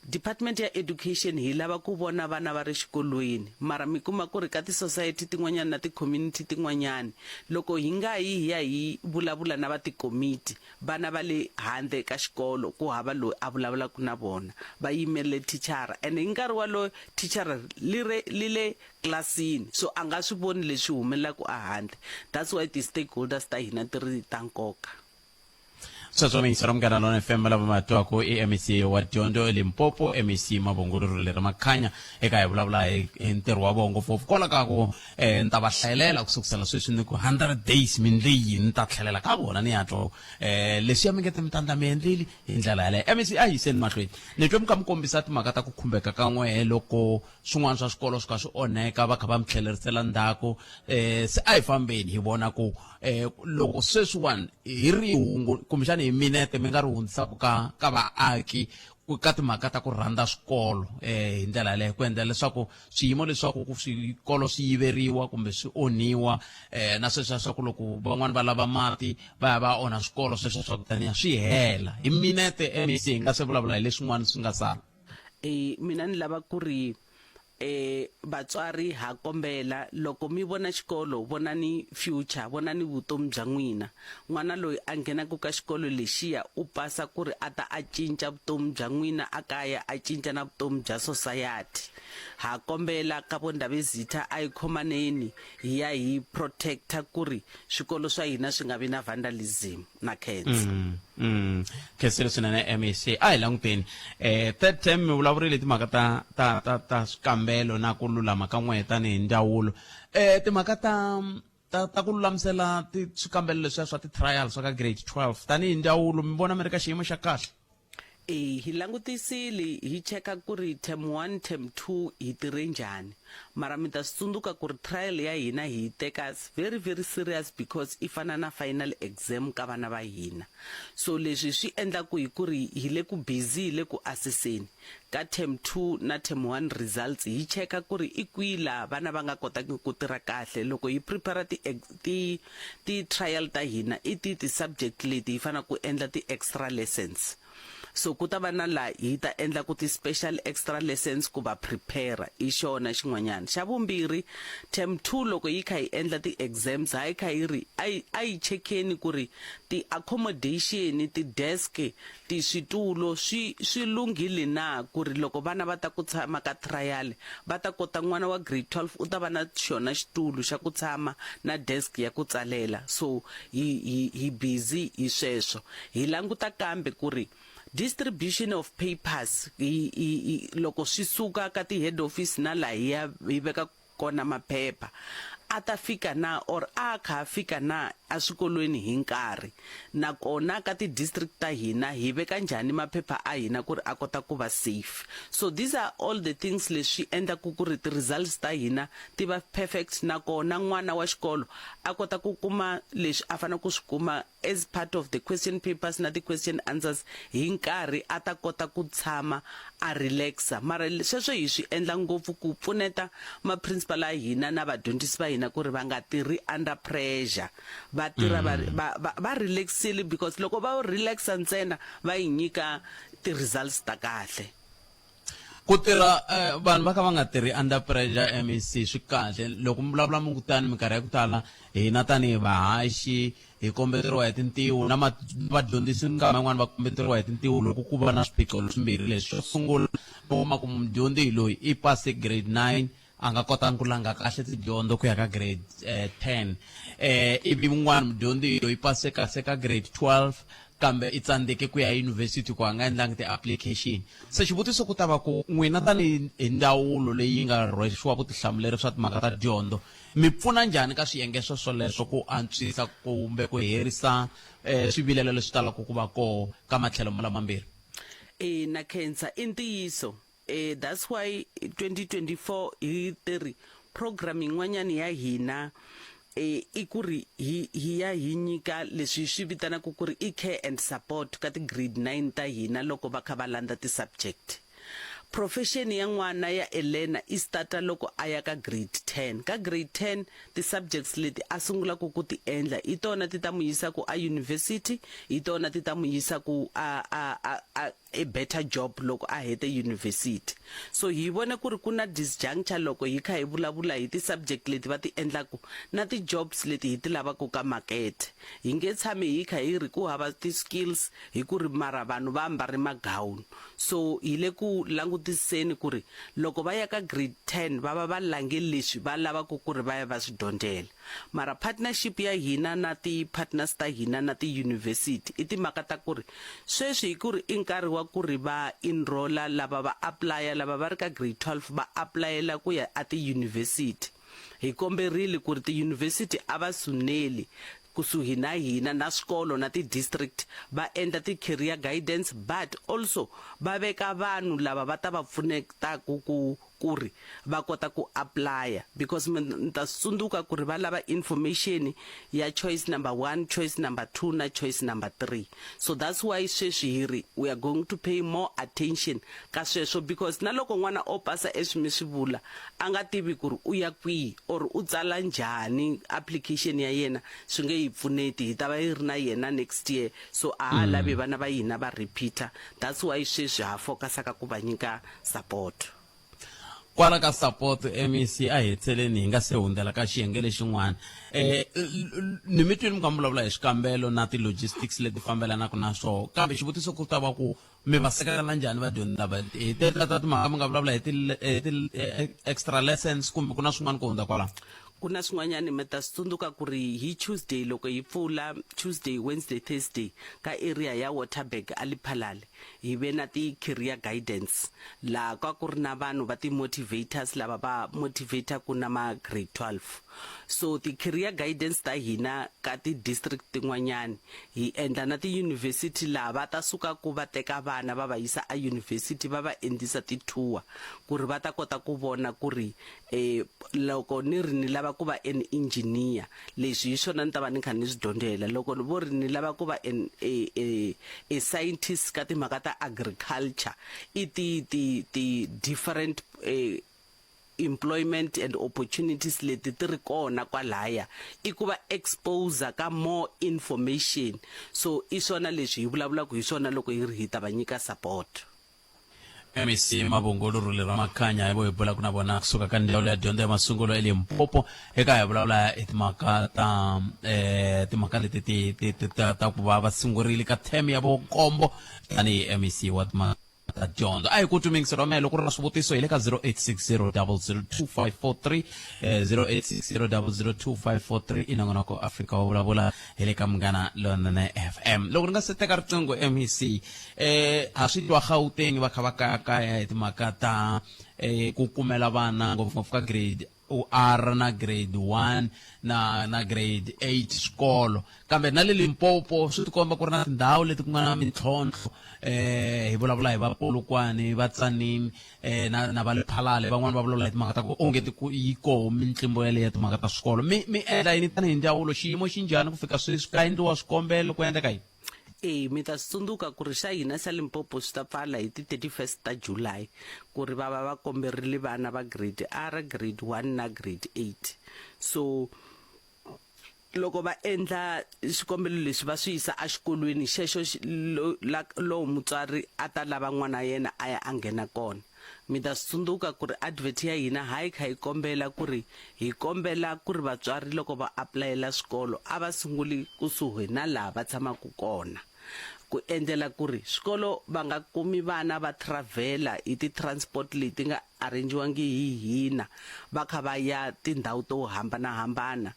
Department ya Education hi lava ku vona vana va ri xikolweni mara mi kuma ku ri ka ti society tin'wanyani na ti community tin'wanyani loko hi nga yi hi ya hi vulavula na va tikomiti vana va le handle ka xikolo ku hava loyi a vulavulaka na vona va yimelele thichara and hi nkarhi walowo thichara li re li le tlilasini so a nga swi voni leswi humelelaka a handle that's why ti stakeholders ta hina ti ri ta nkoka. Sweswo miyingiseri Munghana Lonene FM lava ma twaku i MEC wa dyondzo eLimpopo, MEC Mavhungululu Leri Makhanya. Eka hi vulavula hi hi ntirho wa vona ngopfungopfu kwala ka ku eh, ni ta va hlayelela ku sukusela sweswi ni ku 100 days mi ndle yini ni ta tlhelela ka vona ni ya twa eh, leswiya mi nge te mi ta ndla mi endlile hi ndlela yaleyo. MEC a hi yiseni mahlweni. Ni twe mi kha mi kombisa timhaka ta ku khumbeka ka n'wehe loko swin'wana swa swikolo swi kha swi onheka va kha va mi tlhelerisela ndzhaku eh, se a hi fambeni hi vona ku eh, loko sweswiwani hi ri hungu kumbexani hi minete mi nga ri hundzisaka ka ka vaaki ka timhaka ta ku rhandza swikolo eh hi ndlela yaleyo ku endla leswaku swiyimo leswaku ku swikolo swi yiveriwa kumbe swi onhiwa eh na sweswiya swa ku loko van'wani va lava mati va ya va onha swikolo sweswo swa ku taniya swi hela hi minete MEC hi nga se vulavula hi leswin'wana swi nga sala. E mina ni lava ku ri e vatswari ha kombela loko mi vona xikolo vonani future vonani vutomi bya n'wina n'wana loyi a nghenaka ka xikolo lexiya u pasa ku ri a ta a cinca vutomi bya n'wina a kaya a cinca na vutomi bya society ha kombela ka vo Ndabezitha a hi khomaneni hi ya hi protector ku ri swikolo swa hina swi nga vi na vandalism na khensa. Mm, mm. Khensile swinene MEC. A hi languteni. Eh third term mi vulavurile timhaka ta ta ta ta swikambelo na ku lulama ka n'wehe tanihi ndzawulo. Eh timhaka ta ta ta ku lulamisela ti swikambelo leswiya swa ti-trial swa ka grade 12 tanihi ndzawulo mi vona mi ri ka xiyimo xa kahle? E, hi langutisile hi cheka ku ri term 1 term 2 hi tirhe njhani mara mi ta swi tsundzuka ku ri trial ya hina hi yi teka very very serious because i fana na final exam ka vana va hina so leswi swi endla ku hi ku ri hi le ku busy hi le ku assesseni ka term 2 na term 1 results hi cheka ku ri i kwihi laha vana va nga kotaki ku tirha kahle loko hi prepare ti ti Ti trial ta hina i ti ti subject leti hi fanaka ku endla ti extra lessons. So ku ta va na la hi ta endla ku ti special extra lessons ku va prepare i xona xin'wanyana. Xa vumbirhi term 2 loko yi kha yi endla ti exams ha yi kha yi ri a yi a yi chekeni ku ri ti accommodation, ti desk, ti switulo swi swi lunghile na ku ri loko vana va ta ku tshama ka trial va ta kota n'wana wa grade 12 u ta va na xona xitulu xa ku tshama na desk ya ku tsalela so hi hi hi busy hi sweswo hi languta kambe ku ri distribution of papers hi hi hi loko swi suka ka ti head office na laha hi ya hi veka kona maphepha a ta fika na or a kha a fika na eswikolweni hi nkarhi nakona ka ti district ta hina hi veka njhani maphepha a hina ku ri a kota ku va safe so these are all the things leswi endlaku ku ri ti results ta hina ti va perfect nakona n'wana wa xikolo a kota ku kuma leswi a fanele ku swi kuma as part of the question papers na ti question answers hi nkarhi a ta kota ku tshama a relaxa mara sweswo hi swi endla ngopfu ku pfuneta ma principal a hina na vadyondzisi va hina ku ri va nga tirhi under pressure va tirha va va va, va relaxile because loko va relaxa ntsena va yi nyika ti results ta kahle. Ku tirha eh, vanhu va kha va nga tirhi under pressure MEC swi kahle loko mi vulavula mi ku tani minkarhi ya ku tala hina tanihi vahaxi hi kombeteriwa hi tintiho na vadyondzisi minkama yin'wana va kombeteriwa hi tintiho loko ku va na swiphiqo leswimbirhi leswi xo sungula u kuma ku mudyondzi hi loyi i pase grade 9 a nga kotanga ku langa kahle tidyondzo ku ya ka grade 10 eh ivi un'wana mudyondzi loyi pase kahle ka grade 12 kambe i tsandzeke ku ya eyunivhesiti ku a nga endlangi ti-application se xivutiso ku ta va ku n'wina tanihi hi ndzawulo leyi nga rhwexiwa vutihlamuleri swa timhaka ta dyondzo mi pfuna njhani ka swiyenge swo swoleswo ku antswisa kumbe ku herisa eh, swivilelo leswi talaka ku va koho ka matlhelo malamambirhi? E na khensa i ntiyiso E that's why 2024 hi teri program yin'wanyana ya hina e i ku ri hi hi ya hi nyika leswi hi swi vitanaka ku ri i care and support ka ti grade 9 ta hina loko va kha va landza ti subject. Profession ya n'wana ya Elena i starta loko a ya ka grade 10. Ka grade 10 ti subjects leti a sungulaka ku ti endla i tona ti ta n'wi yisa ku a university, hi tona ti ta n'wi yisa ku a a a a. a better job loko a hete university. So hi vone ku ri ku na disjuncture loko hi kha hi vulavula hi ti-subject leti va ti endlaku na ti-jobs leti hi ti lavaku ka makete. Hi nge tshami hi kha hi ri ku hava ti-skills hi ku ri mara vanhu va ambare magawuni. So hi le ku langutiseni ku ri loko va ya ka grade 10 va va va lange leswi va lavaku ku ri va ya va swi dyondzela. Mara partnership ya hina na ti partners ta hina na ti university i timhaka ta ku ri sweswi hi ku ri i nkarhi wa ku ri va enroller lava va applya lava va ri ka grade 12 va aplayela ku ya a ti university. Hi komberile ku ri ti university a va suneli kusuhi na hina na swikolo na ti district va endla ti career guidance but also va veka vanhu lava va ta va pfunetaku ku kuri va kota ku applya because mi ni ta swi tsundzuka kuri va lava information ya choice number 1, choice number 2 na choice number 3. So that's why sweswi hi ri we are going to pay more attention ka sweswo because na loko n'wana o pasa eswi mi swi vula a nga tivi kuri u ya kwihi or u tsala njhani application ya yena swi nge hi pfuneti hi ta va hi ri na yena next year so a ha lavi vana va hina va repeater that's why sweswi ha focus ka ku va nyika support. Kwala ka support MEC a hi hetseleni hi nga se hundzela ka xiyenge lexin'wana. Eh ni mi twini mi kha mi vulavula hi swikambelo na ti-logistics leti fambelanaka na swona kambe xivutiso ku ta va ku mi va seketela njhani vadyondzi lava hi teta ta timhaka mi nga vulavula hi ti-extra lessons kumbe ku na swin'wana ku hundza kwalaho? Ku na swin'wanyana mi ta swi tsundzuka ku ri hi Tuesday loko hi pfula Tuesday, Wednesday, Thursday ka area ya Waterberg a Lephalale Hi ve na ti career guidance laha ka ku ri na vanhu va ti motivators lava va motivator-ku na ma grade 12. So ti career guidance ta hina ka ti district tin'wanyani hi endla na ti university laha va ta sukaku va teka vana va va yisa a university va va endlisa ti tour ku ri va ta kota ku vona ku ri Loko ni ri ni lava ku va an engineer, leswi hi swona ni ta va ni kha ni swi dyondzela. Loko vo ri ni lava ku va an a, a, a scientist ka timhaka ta agriculture, i ti, ti, ti different employment and opportunities leti ti ri kona kwalaya, i ku va exposer ka more information. So i swona leswi hi vulavulaka hi swona loko hi ri hi ta va nyika support. MEC Mabungu Lurhule Ramakhanya hi vo hi bulaka na vona kusuka ka ndzawulo ya dyondzo ya masungulo eLimpopo eka hi vulavula hi timhaka ta eh, timhaka leti ti ti ti ta ta ku va va sungurile ka term ya vonkombo tanihi MEC wa timhaka ta dyondzo a hi ku twi mingiselo wa mehe loko ri na swivutiso hi le ka 0860 002543 eh, 0860 002543 i nongonoko Afrika wa vulavula hi le ka Munghana Lonene FM loko ri nga se teka riqingho MEC eh ha swi twa Gauteng va kha va kayakaya hi timhaka ta eh ku kumela vana ngopfungopfu ka grade R na grade 1 na na grade 8 swikolo kambe na le Limpopo swi tikomba ku ri na tindhawu leti ku nga na mintlhontlho eh hi vulavula hi va Polokwane va Tzaneen eh na na va Lephalale van'wani va vulavula hi timhaka ta ku onge ti ku yi koho mintlimbo yaleyo ya timhaka ta swikolo mi mi endla yini tanihi ndzawulo xiyimo xi njhani ku fika sweswi ka endliwa swikombelo ku endleka yini E, mi ta swi tsundzuka ku ri xa hina xa Limpopo swi ta pfala hi ti 31 ta July ku ri va va va komberile vana va grade R, grade 1 na grade 8. So loko va endla xikombelo lexi va swi yisa exikolweni xexo lowu mutswari a ta lava n'wana yena a ya a nghena kona. Mi ta swi tsundzuka ku ri advert ya hina ha yi kha yi kombela ku ri hi kombela ku ri vatswari loko va apulayela swikolo a va sunguli kusuhi na laha va tshamaka kona ku endlela ku ri swikolo va nga kumi vana va travel-a hi ti-transport leti nga arrange-wangi hi hina va kha va ya tindhawu to hambana-hambana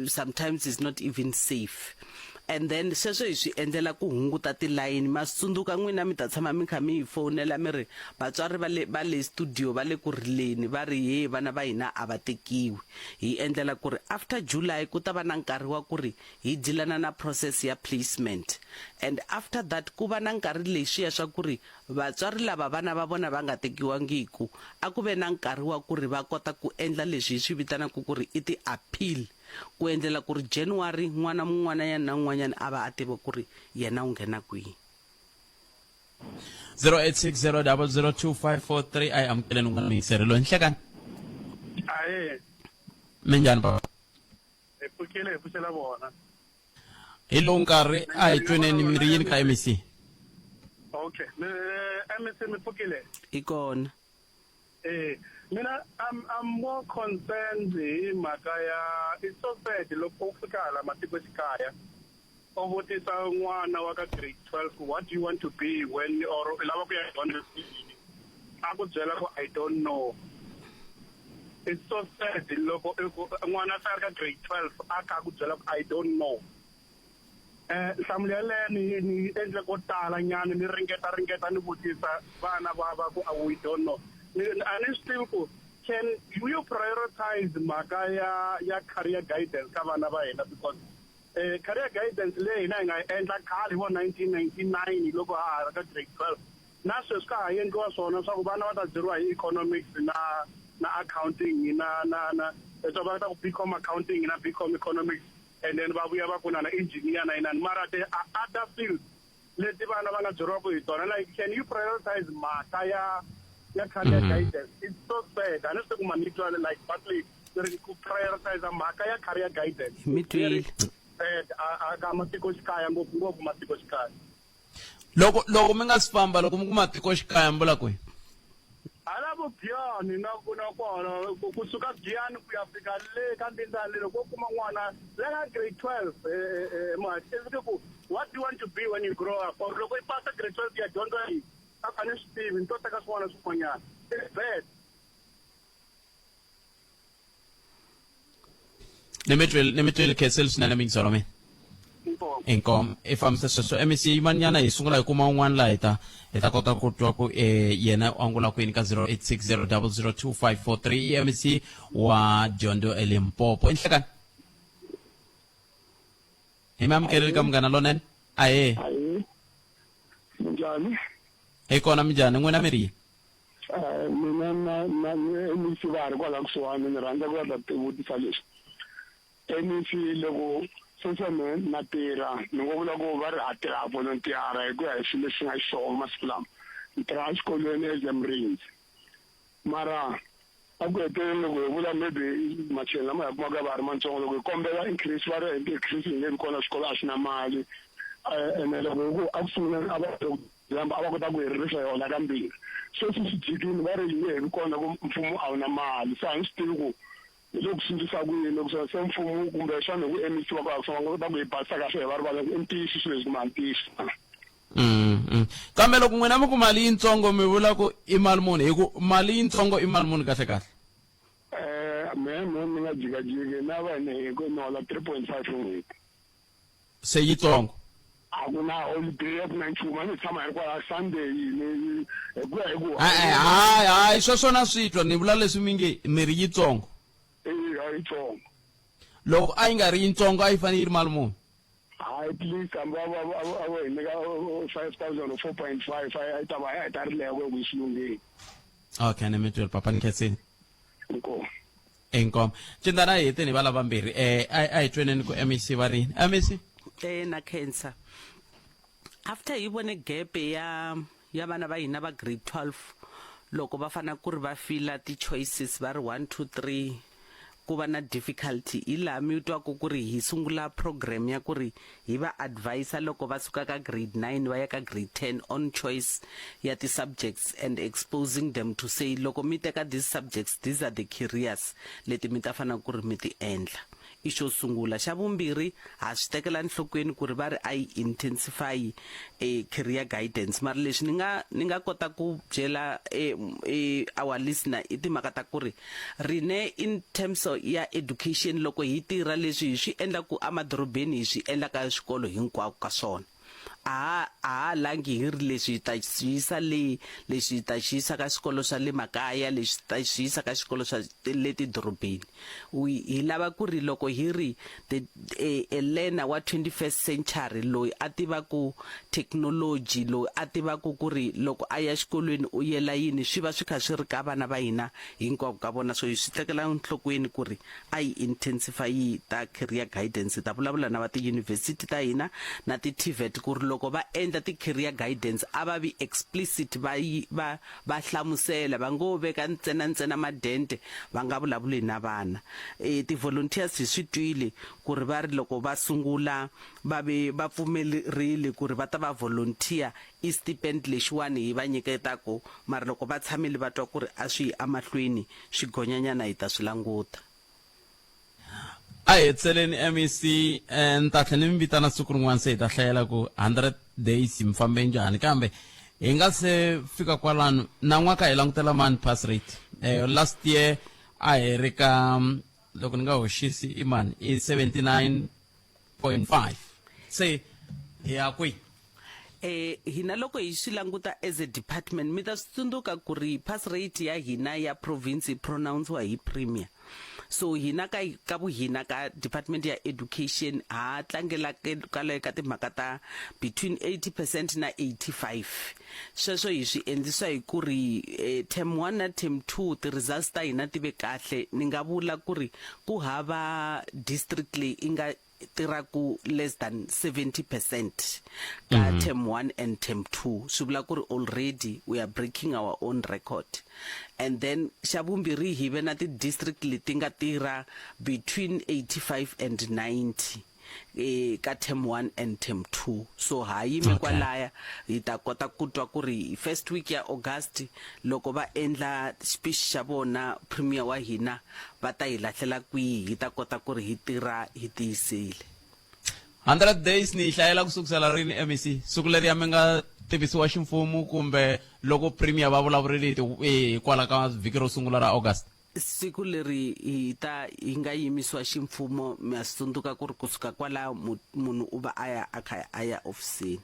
sometimes it's not even safe and then sweswo hi swi endlela ku hunguta tilayini ma swi tsundzuka n'wina mi ta tshama mi kha mi hi fowunela mi ri vatswari va le va le studio va le ku rileni va ri he vana va hina a va tekiwi hi endlela ku ri after July ku ta va na nkarhi wa ku ri hi dilana na process ya placement and after that ku va na nkarhi leswiya swa ku ri vatswari lava vana va vona va nga tekiwangiku a ku ve na nkarhi wa ku ri va kota ku endla leswi hi swi vitanaka ku ri i ti-appeal ku endlela ku ri January n'wana mun'wananyana na un'wanyana a va a tiva ku ri yena u nghena kwihi. 0860002543 a hi amukeleni un'wana muyingiseri loyi nhlekani Ahee, minjhani papa hi pfukile hi pfuxela vona. Hi lowu nkarhi a hi tweneni mi ri yini ka MEC? Okay, MEC mi pfukile? I kona. Eh, mina I'm more concerned hi mhaka ya it's so sad loko u fika hala matikoxikaya u vutisa n'wana wa ka grade 12 what do you want to be when or u lava ku ya dyondza yini a ku byela ku I don't know. It's so sad loko i ku n'wana se a ri ka grade 12 a kha a ku byela ku I don't know. Eh, nhlamulo yaleyo ni ni yi endle ko tala nyana ni ringeta ringeta ni vutisa vana va va ku we don't know. Ni a ni swi tivi ku can you prioritize mhaka ya ya career guidance ka vana va hina because eh, career guidance leyi hina hi nga yi endla khale hi vo 1999 loko ha ha ri ka grade 12 na sweswi ka ha endliwa swona swa ku vana va ta byeriwa hi economics na na accounting na na na leswaku va ta ku BCom accounting na BCom economics and then va vuya va ku na na engineer na inani mara the other fields leti vana va nga byeriwaka hi tona like can you prioritize mhaka ya ya career guidance it's so sad a ni swi tivi ku ma ni twa like partly ri ku prioritize mhaka ya career guidance Mi twile. sad a ka matikoxikaya ngopfungopfu matikoxikaya loko loko mi nga si famba loko mi ku matikoxikaya mi vula kwihi hala vo Giyani na ku na kona kusuka Giyani ku ya fika le ka Mbindzani le loko u kuma n'wana la nga grade 12 muhaxi i fike ku what do you want to be when you grow up or loko i pasa grade 12 ya dyondza yini a a ni swi tivi ni to teka swin'wana na swin'wanyana it's bad ni mi twile ni mi twile khenseli swinene miyingiselo wa mina inkomu i fambisa sweswo mec yimanyana hi sungula hi kuma un'wana laha hi ta hi ta kota ku twa ku eh, yena u angula kwini ka 0860002543 i mec wa dyondzo elimpopo i nhlekani hi mi amukeleli ka munghana lonene ahee Ahee. Minjhani? hi kona minjhani n'wina mi ri yini Eh, mina na na MEC va ha ri kwala kusuhani ni rhandza ku ya ta tivutisa leswi MEC loko sweswi me na tirha ni ngo vula ku va ri ha tirha volunteer hi ku ya hi swilo leswi nga xiswona masiku lama ni tirha exikolweni as a murindzi mara a ku heteleleni loko hi vula maybe macheleni lama hi kumaka va ha ri matsongo loko hi kombela increase va ri increase yi nge vi kona xikolo a xi na mali ene loko hi ku a ku sunguleni a va example a va kota ku herisa yona kambirhi sweswi swi jikile va ri yi nge he vi kona ku mfumo a wu na mali se a ni swi tivi ku hi le ku sindzisa ku yini loko se mfumo kumbe xana hi ku MEC va ku va kota ku hi basisa kahle hi va rivala ku i ntiyiso swilo leswi kumbe a ntiyiso Mm, mm. kambe loko n'wina mi ku mali yitsongo mi vula ku i mali muni hi ku mali yitsongo i mali muni kahle kahle eh me me ni nga jikajiki na va ni hi ku ni hola 3.5 n'hweti se yitsongo a ku na holiday a ku na nchumu a ni tshama hi ri kwala sunday ni hi ku ya hi ku hayi hayi hayi sweswo na swi twa ni vula leswi mi nge mi ri yitsongo eya yitsongo loko a yi nga ri yitsongo a yi fanele yi ri mali muni hayi please hambi a va a va hi nyika 5000 or 4.5 a yi ta va a yi ta ri leyo ku yi swi lunghile okay ni mi twile papa ni khensile inkomu inkomu cindana hi heteni va lava mbirhi eh a hi tweneni ku MEC va ri yini MEC eh na khensa after hi vone gap ya ya vana va hina va grade 12 loko va fanele ku ri va fila ti-choices va ri 1 2 3 ku va na difficulty hi laha mi twaku ku ri hi sungula program ya ku ri hi va advisa loko va suka ka grade 9 va ya ka grade 10 on choice ya ti-subjects and exposing them to say loko mi teka these subjects these are the careers leti mi ta fanela ku ri mi ti endla i xo sungula xa vumbirhi ha swi tekela nhlokweni ku ri va ri a yi intensify e career guidance mara leswi ni nga ni nga kota ku byela e, e, our listener i timhaka ta ku ri rine in terms of ya education loko hi tirha leswi hi swi endla ku emadorobeni hi swi endla ka swikolo hinkwako ka swona a ha a ha langi hi ri leswi hi ta swi yisa le leswi hi ta swi yisa ka swikolo swa le makaya leswi ta swi yisa ka swikolo swa le tidorobeni hi lava ku ri loko hi ri the a, a learner wa 21st century loyi a tivaku thekinoloji loyi a tivaku ku ri loko a ya xikolweni u yela yini swi va swi kha swi ri ka vana va hina hinkwako ka vona so hi swi tekela nhlokweni ku ri a yi intensify ta career guidance hi ta vulavula na va tiyunivhesiti ta hina na ti-TVET ku ri ku ri loko va endla ti-career guidance a va vi explicit va yi va va hlamusela va ngo veka ntsena ntsena madente va nga vulavuli na vana. E, ti-volunteers hi swi twile ku ri va ri loko va sungula va ve va pfumerile ku ri va ta va volunteer i stipend lexiwani hi va nyiketaku mara loko va tshamile va twa ku ri a swi yi emahlweni swi gonyanyana hi ta swi languta. A hi hetseleni MEC eh, ni ta tlhela ni mi vitana siku rin'wana se hi ta hlayela ku 100 days mi fambe njhani kambe hi nga se fika kwalano nan'waka hi langutela mani pass rate eh, last year a hi ri ka loko ni nga hoxisi i mani i 79.5 se hi ya kwihi Eh hina loko hi swi languta as a department mi ta swi tsundzuka ku ri pass rate ya hina ya province yi pronounce-wa hi premier so hina ka ka vuhina ka department ya education ha tlangela kwale ka timhaka ta between 80 percent na 85 sweswo hi swi endlisiwa hi ku ri eh, term 1 na term 2 ti-results ta hina ti ve kahle ni nga vula ku ri ku hava district leyi i nga tirhaku less than 70 percent ka mm -hmm. term 1 and term 2 swi vula ku ri already we are breaking our own record and then xa vumbirhi hi ve na ti-district leti nga tirha between 85 and 90 eh ka term 1 and term 2 so ha yime okay. kwalaya hi ta kota ku twa ku ri first week ya August loko va endla speech xa vona premier wa hina va ta hi lahlela kwihi hi ta kota ku ri hi tirha hi tiyisile. 100 days ni yi hlayela ku sukusela rini MEC siku leriya mi nga tivisiwa ximfumo kumbe loko premier va vulavurile hi kwala ka vhiki ro sungula ra August? Siku leri hi ta hi nga yimisiwa ximfumo mi ya swi tsundzuka ku ri kusuka kwalaho munhu u va a ya a kha a ya ofisini.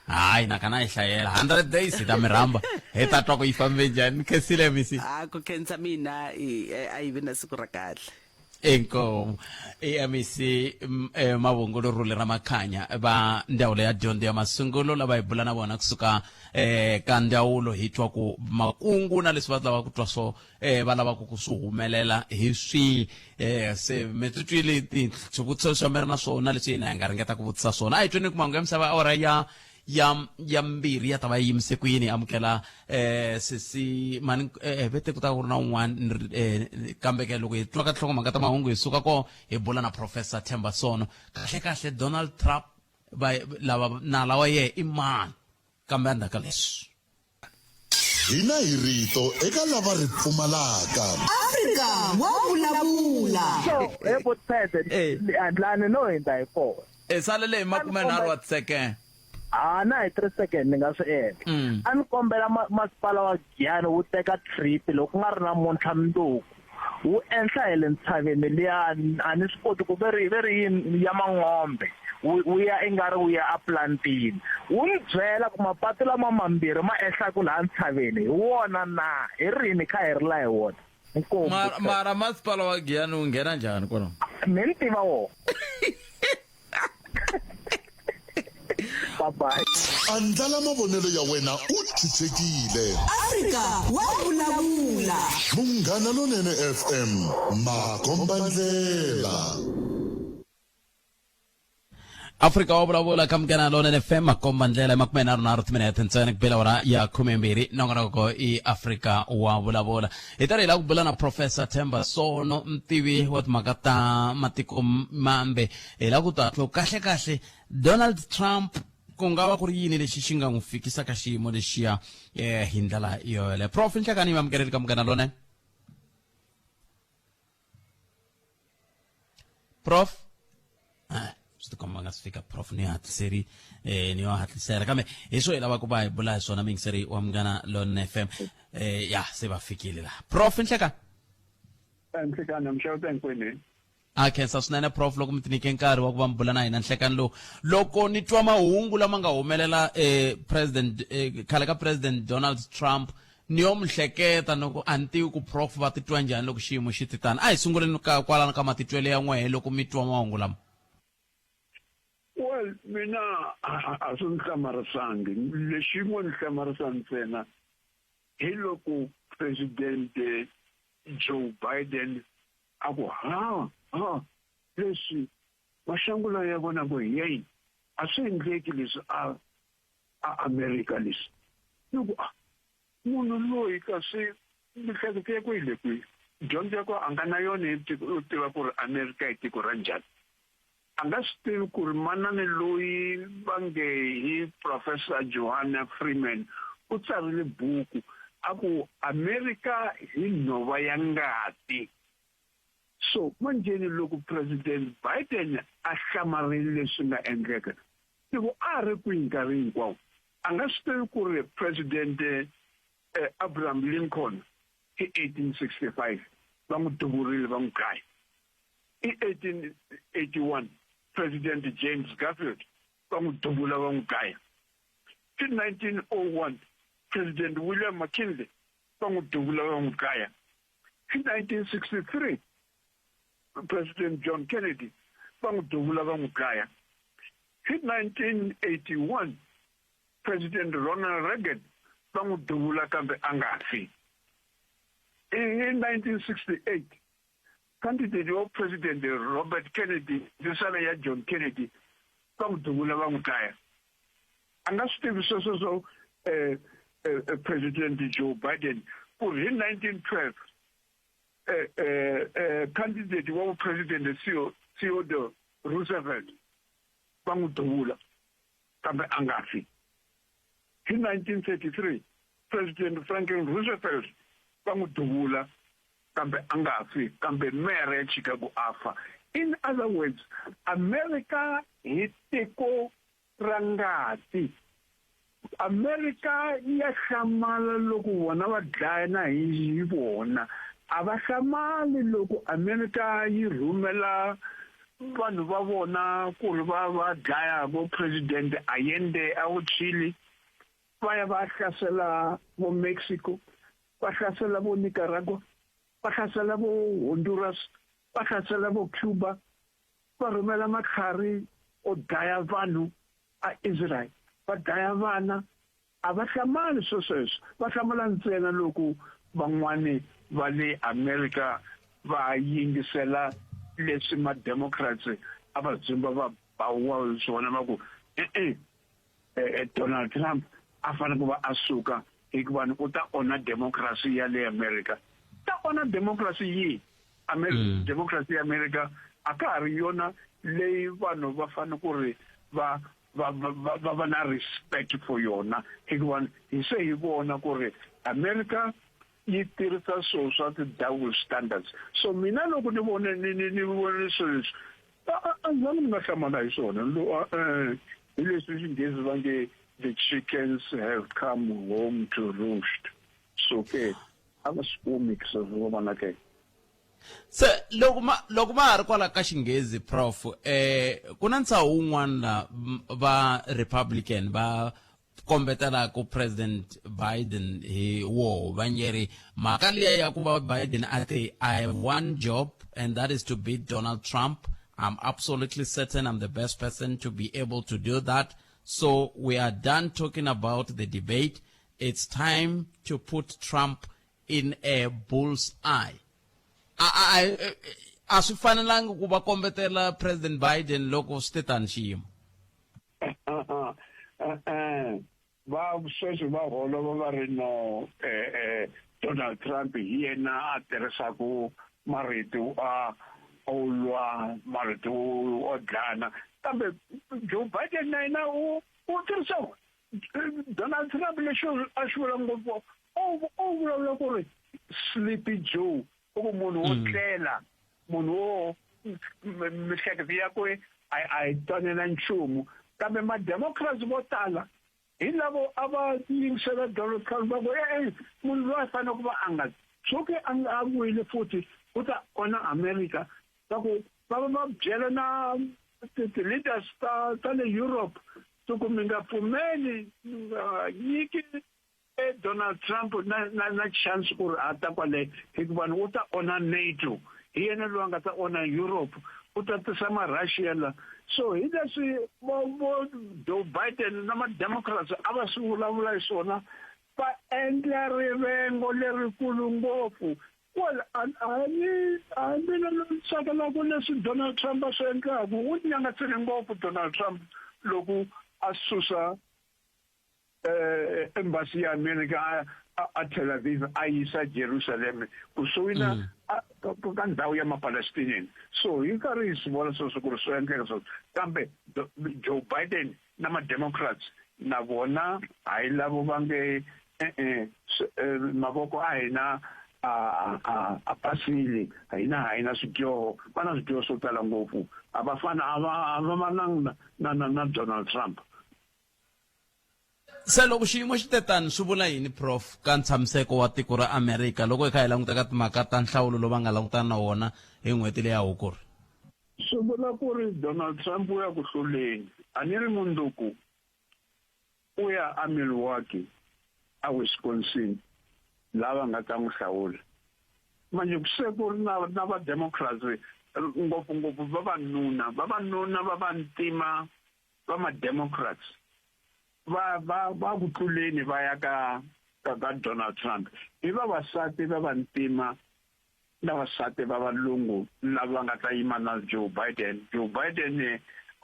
Hayi na kana yi hlayela 100 days hi ta mi rhamba hi ta twa ku yi fambe njhani. Ni khensile MEC. A ku khensa mina a yi vi na siku ra kahle. Inkomu i MEC Mavhungu Lurhule Ramakhanya va ndzawulo ya dyondzo ya masungulo lava hi bula na vona kusuka eh ka ndzawulo hi twa ku makungu na leswi va lavaka ku twa swo eh va lavaka ku swi humelela hi swihi eh se mi swi twile swivutiso swa mi ri na swona leswi hina hi nga ringeta ku vutisa swona a hi tweni ku mahungu ya misava awara ya ya ya mbirhi ya ta va yi yimise ku yini amukela eh sesi mani eh vete ku ta ku ri na un'wana eh kambe ke loko hi twa ka tinhlokomhaka ta mahungu hi suka ko hi bula na professor Themba Sono kahle kahle Donald Trump va lava nala wa yehe i mani kambe endzhaku ka leswi Hina hi rito eka lava ri pfumalaka. Afrika wa vulavula. So he vo Tshedze handlani no hindza hi kona. I salele hi makumenharhu wa tisekene. Ha na hi 3 second ni nga swi endla. A ni kombela masipala wa Giyani wu teka trip loko ku nga ri namuntlha mundzuku wu enhla hi le ntshaveni liya a ni swi koti ku ve ri ve ri yini ya Mangombe wu wu ya i nga ri wu ya a plantini wu ni byela ku mapatu lama mambirhi ma ehlaku laha ntshaveni hi wona na hi rini kha hi rila hi wona inkomu Mara, mara masipala wa Giyani wu nghena njhani kwalaho? me ni tiva wona Bye bye. Andlala mavonelo ya wena u chuchekile. Afrika wa vulavula. Munghana Lonene FM, makombandlela. Afrika wa vulavula ka Munghana Lonene FM makomba ndlela makume nharhu nharhu timinete ntsena ku bela awara ya khumembirhi nongonoko i Afrika wa vulavula hi ta ri hi lava ku bula na Professor Themba Sono mutivi wa timhaka ta matiko mambe hi lava ku twa tlo kahle kahle Donald Trump ku nga va ku ri yini lexi xi nga n'wi fikisa ka xiyimo lexiya eh, hi ndlela yoleyo prof nhlekani mi amukeleli ka munghana lonene prof ah, swi tikomba nga si fika prof ni hatliseri eh, ni yo hatlisela kambe hi swo hi lava ku va hi bula hi swona muyingiseri wa munghana lonene fm eh, ya se va fikile laha prof nhlekani Nhlekani mxewuta hinkwenu A khensa swinene prof loko mi tinike nkarhi wa ku va mi bula na hina nhlekani lowu. Loko ni twa mahungu lama nga humelela eh, president eh, khale ka president Donald Trump ni yo mi hleketa ni ku a ni tivi ku prof va titwa njhani loko xiyimo xi ti tani. A hi sunguleni ka kwalano ka matitwelo ya n'wehe loko mi twa mahungu lama. Well, mina a swi ni hlamarisangi. Lexi ngo ni hlamarisa ntsena hi loko presidente Joe Biden a ku ha ha leswi maxangu lawa ya vona ku yeyi A swi endleki leswi a a America leswi. Ni ku a munhu loyi kasi mihleketo yakwe yi le kwihi? Dyondzo yakwe a nga na yona yo tiva ku ri America i tiko ra njhani. A nga swi tivi ku ri manana loyi va nge hi Professor Johanna Freeman u tsarile buku a ku Amerika hi nhova ya ngati. So manjheni loko President Biden a hlamarile leswi nga endleka, ni ku a ri kwihi nkarhi hinkwawo? A nga swi tivi ku ri President Abraham Lincoln hi 1865 va n'wi duvurile va n'wi dlaya. Hi 1881 President James Garfield va n'wi duvula va n'wi dlaya. Hi 1901 President William McKinley va n'wi duvula va n'wi dlaya. Hi 1963 President John Kennedy va n'wi duvula va n'wi dlaya. Hi 1981 President Ronald Reagan va n'wi duvula kambe a nga fi. Hi 1968 candidate wa president Robert Kennedy ndzisana ya John Kennedy va n'wi duvula va n'wi dlaya. A nga swi tivi sweswo swo eh, eh, eh, President Joe Biden ku ri hi 1912 eh, eh, eh, candidate wa vupresident Theodore Roosevelt va n'wi duvula kambe a nga fi. Hi 1933 President Franklin Roosevelt va n'wi duvula kambe a nga fi, kambe meyara ya Chicago a fa. In other words, America hi tiko ra ngati. America ya hlamala loko vona va dlayana hi vona. A va hlamali loko America yi rhumela vanhu va vona ku ri va va dlaya vo President Allende a vo Chile, va ya va hlasela vo Mexico, va hlasela vo Nicaragua, va hlasela vo Honduras, va hlasela vo Cuba, va rhumela matlhari o dlaya vanhu a Israel, va dlaya vana. A va hlamali swo sweswo, va hlamala ntsena loko van'wani va le America va yingisela leswi ma-Democrats a va dzumba va bawa swona va ku, E-e, Donald Trump a fanele ku va a suka hikuva ni u ta onha democracy ya le America. Ta onha democracy yihi? Democracy ya America a ka ha ri yona leyi vanhu va fanele ku ri va va va va va na respect for yona, hikuva hi se hi vona ku ri America yi tirhisa swilo swa ti-double standards. So mina loko ni vone ni ni ni vone swilo leswi, a a zangi ni nga hlamala hi swona. Lo hi leswi Xinghezi va nge the chickens have come home to roost. So ke a va swi kumi sweswo va vona ke. Se loko ma loko ma ha ri kwala ka Xinghezi, Prof, ku na ntshaho wun'wana la va Republican va kombetelaka President Biden hi woho, va nge ri mhaka liya ya ku va Biden a te, I have one job and that is to beat Donald Trump. I'm absolutely certain I'm the best person to be able to do that. So we are done talking about the debate. It's time to put Trump in a bull's eye. A a a swi fanelangi ku va kombetela President Biden loko swi te tani xiyimo. Va sweswi va holova va ri no Donald Trump hi yena a tirhisaka marito a o lwa, marito o dlana, kambe Joe Biden na yena u u tirhisa Donald Trump lexi a xi vula ngopfu o o vulavula ku ri Sleepy Joe, u ku munhu wo tlela, munhu wo mihleketo yakwe a yi twanela nchumu. Kambe ma-Democrats vo tala hi lavo a va yingisela Donald Trump va ku e-e, munhu loyi a fanele ku va a nga tshuki a nga vuyile futhi u ta onha America. Va ku va va va byela na ti-leaders ta ta le Europe ti ku mi nga pfumeli, mi nga nyiki e Donald Trump na na na chance ku ri a ta kwale, hikuva ni u ta onha NATO, hi yena loyi a nga ta onha Europe, u ta tisa ma-Russia la. So hi leswi vo vo Joe Biden na ma-Democrats a va swi vulavula hi swona, va endla rivengo lerikulu ngopfu. Well, a a ni a mina loyi tsakelaka leswi Donald Trump a swi endlaku, u nyangatsile ngopfu Donald Trump. loko a susa eh embassy ya America a Tel Aviv a yisa Jerusalem kusuhi na mm. ka ndhawu ya mapalestinian so hi karhi hi swi vona sweswo ku ri swi endleka sweswo kambe Joe Biden na ma-democrats na vona hayi lavo va nge e-e eh, mavoko a hina a a a basile hina ha hina swidyoho va na swidyoho swo tala ngopfu a va fana a va a va va na na na na Donald Trump Se loko xiyimo xi te tani swi vula yini prof ka ntshamiseko wa tiko ra Amerika loko hi kha hi languta ka timhaka ta nhlawulo lowu va nga langutana na wona hi n'hweti leya Hukuri? Swi vula ku ri Donald Trump u ya ku hluleni. A ni ri mundzuku u ya a Milwaukee a Wisconsin laha va nga ta n'wi hlawula. Manje se ku ri na na va Democrats ngopfungopfu vavanuna, vavanuna va vantima va ma-Democrats va va va ku tluleni va ya ka ka ka Donald Trump i vavasati va vantima na vasati va valungu lava nga ta yima na Joe Biden Joe Biden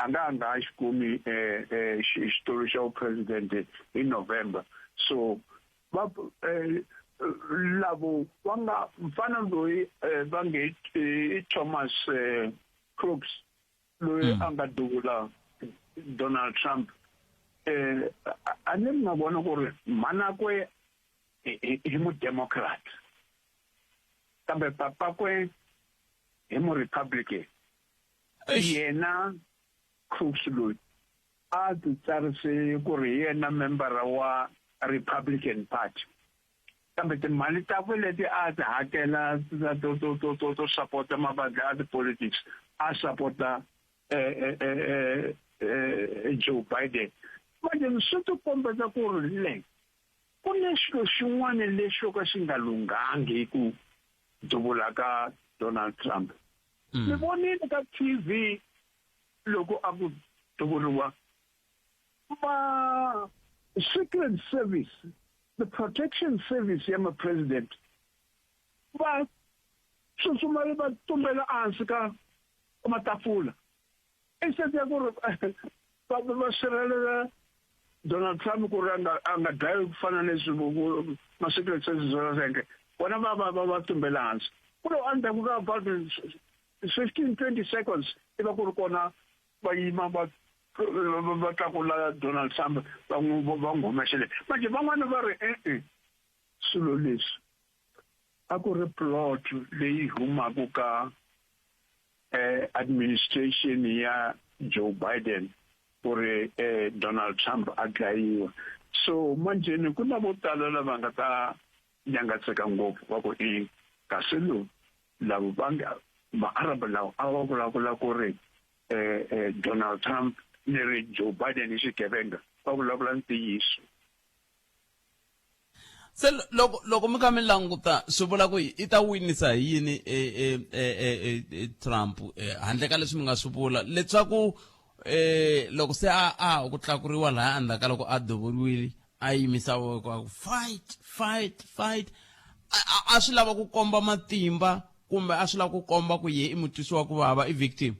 a nga nga ha xi kumi eh, eh, xitulu xa vupresident hi November so va eh, lavo va nga mfana loyi va nge i Thomas Crooks loyi mm. a nga duvula Donald Trump eh a ni nga vona ku ri mhanakwe hi mu-democrat kambe papakwe hi mu-republican yena Crooks loyi a ti tsarise ku ri hi yena membara wa Republican Party kambe timali takwe leti a ti hakela to to to to to sapota mavandla ya tipolitics a sapota eh, eh, eh, eh, Joe Biden manje swi ti kombeta ku ri le ku na xilo xin'wana lexi xo ka xi nga lunghangi ku duvula ka Donald Trump mm. ni vonile ka TV loko a ku duvuriwa va secret service the protection service ya ma-president va tsutsuma va tumbela ehansi ka matafula instead ya ku ri va va sirhelela Donald Trump ku ri a nga a nga dlayi ku fana leswi ma-secret services va swi endle vona va va va va tumbela hansi ku lo endzhaku ka about 15 20 seconds i va ku ri kona va yima va va tlakula Donald Trump va n'wi va n'wi humesele manje van'wana va ri e-e swilo leswi a ku ri plot leyi humaka ka eh, administration ya Joe Biden ku ri eh, Donald Trump a dlayiwa so manjeni ku na vo tala lava nga ta nyangatseka ngopfu va ku i kasi lowu lavo va nga maarab lawa a va vulavula ku ri eh, eh, Donald Trump ni ri Joe Biden i xigevenga va vulavula ntiyiso se loko loko mi kha mi languta swi vula ku i ta winisa hi yini e, e, e, Trump handle ka leswi mi nga swi vula leswaku eh loko se a a ku tlakuriwa laha endzhaku ka loko a duvuriwile a yimisa voko a ku fight fight fight a swi lava ku komba matimba kumbe a swi lava ku komba ku ye i mutwisi wa ku vava i victim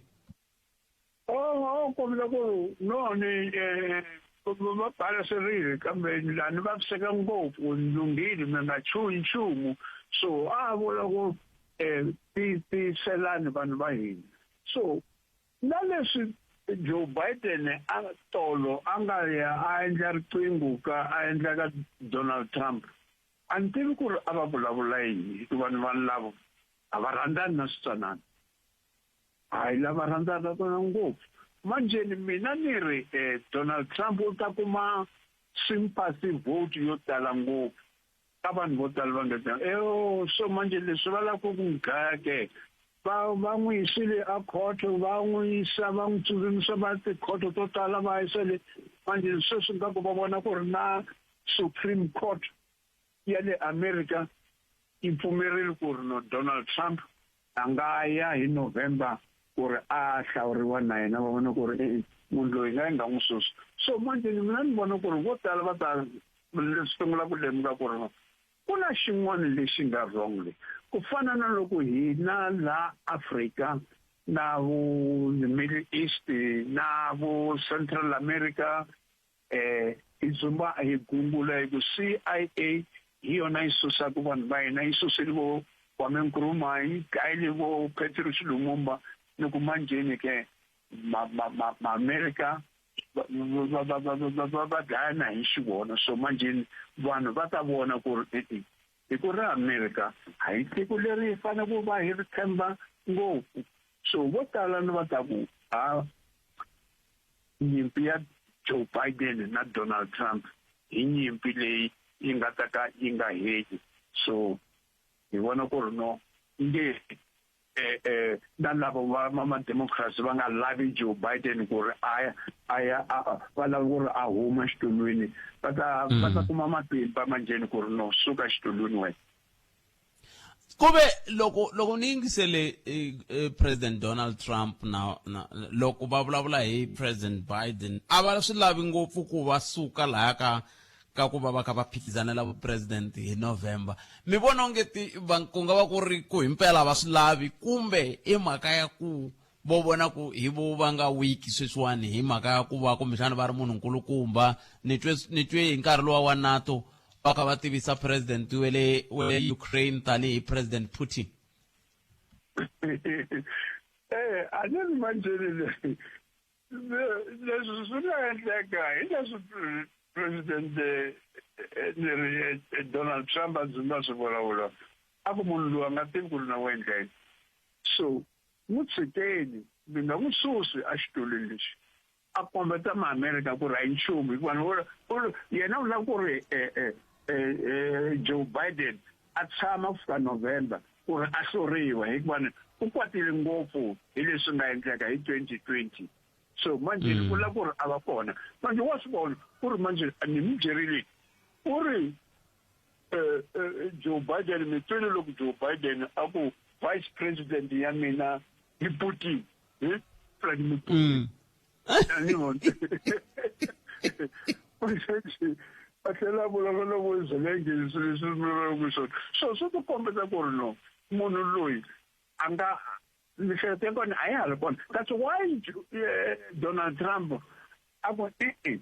oh kombela ku no ni eh, va balaserile kambe la ni vaviseka ngopfu ni lunghile mi nga chuhi nchumu so a vula ku um tiyiselani vanhu va hina so Na leswi Joe Biden a tolo a nga ya a endla riqingho ka a endla ka Donald Trump a ni tivi ku ri a va vulavula yini hikuva ni vanhu lavo a va rhandzani na switsanana hayi lava rhandzaka kona ngopfu manjheni mina ni ri eh, Donald Trump u ta kuma sympathy vote yo tala ngopfu ka vanhu vo tala va nga ta eyo so manje leswi va lava ku n'wi dlaya ke va va n'wi yisile a khoto va n'wi yisa va n'wi tsutsumisa va tikhoto to tala va yisa le manje sweswi nga ku va vona ku ri na supreme court ya le america yi pfumerile ku ri no donald trump a nga ya hi november ku ri a hlawuriwa na yena va vona ku ri e munhu loyi nga yi nga n'wi susi so manje ni mina ni vona ku ri vo tala va ta sungula ku lemuka ku ri ku na xin'wana lexi nga wrong le ku fana na loko hina laha afrika na vo Middle East na vo Central America eh hi dzumba hi gungula hi ku CIA hi yona yi susaka vanhu va hina yi susile vo Kwame Nkrumah yi dlayile vo Patrice Lumumba ni ku manjheni ke ma ma ma ma-America va va va va va va va dlayana hi xivona so manjheni vanhu va ta vona ku ri e-e tiko ra America a hi tiko leri hi fanele ku va hi ri tshemba ngopfu so vo tala ni va ta ku a nyimpi ya Joe Biden na Donald Trump hi nyimpi leyi yi nga ta ka yi nga heli so hi vona ku ri no nge eh, eh, na lava va va ma-democrats va nga lavi Joe Biden ku ri a ya a ya va lava ku ri a huma xitulwini va ta va ta kuma matimba manjheni ku ri no suka xitulwini wena ku ve loko loko ni yingisele eh, eh, president donald trump na, na loko va vulavula hi president biden a va swi lavi ngopfu ku va suka laya ka ka ku va va kha va phikizanela vupresident hi november mi vona onge ti ku nga va ku ri ku himpela va swi lavi kumbe i mhaka ya ku vo vona ku hi vo va nga weak sweswiwani hi mhaka ya ku va kumbexana va ri munhu nkulukumba ni twe ni twe hi nkarhi luwa wa nato va kha va tivisa president wa le wa le ukraine tanihi president putin eh a ni ri manjheni leswi swi nga endleka hi leswi president ni ri Donald Trump a dzumba swi vulavula a ku munhu loyi a nga tivi ku ri na u endla yini so n'wi tshikeni mi nga n'wi susi exitulwini lexi a kombeta maamerika ku ri a hi nchumu hikuva yena u lava ku ri Joe Biden a tshama ku fika November ku ri a hluriwa hikuva u kwatile ngopfu hi leswi nga endleka hi 2020 so manje mm. u lava ku ri a va kona manje wa swi vona ku ri manje ni mi byerile u ri eh, eh, Joe Biden mi twile loko Joe Biden a ku vice president ya mina hi Putin hi Vladimir Putin mm. a tlhela a vulavula vo Zelensky leswi leswi vulavulaka swona so swi ti kombeta ku ri no munhu loyi a nga mihleketo ya kona a ya ha ri kona that's why eh, Donald Trump a ku e-e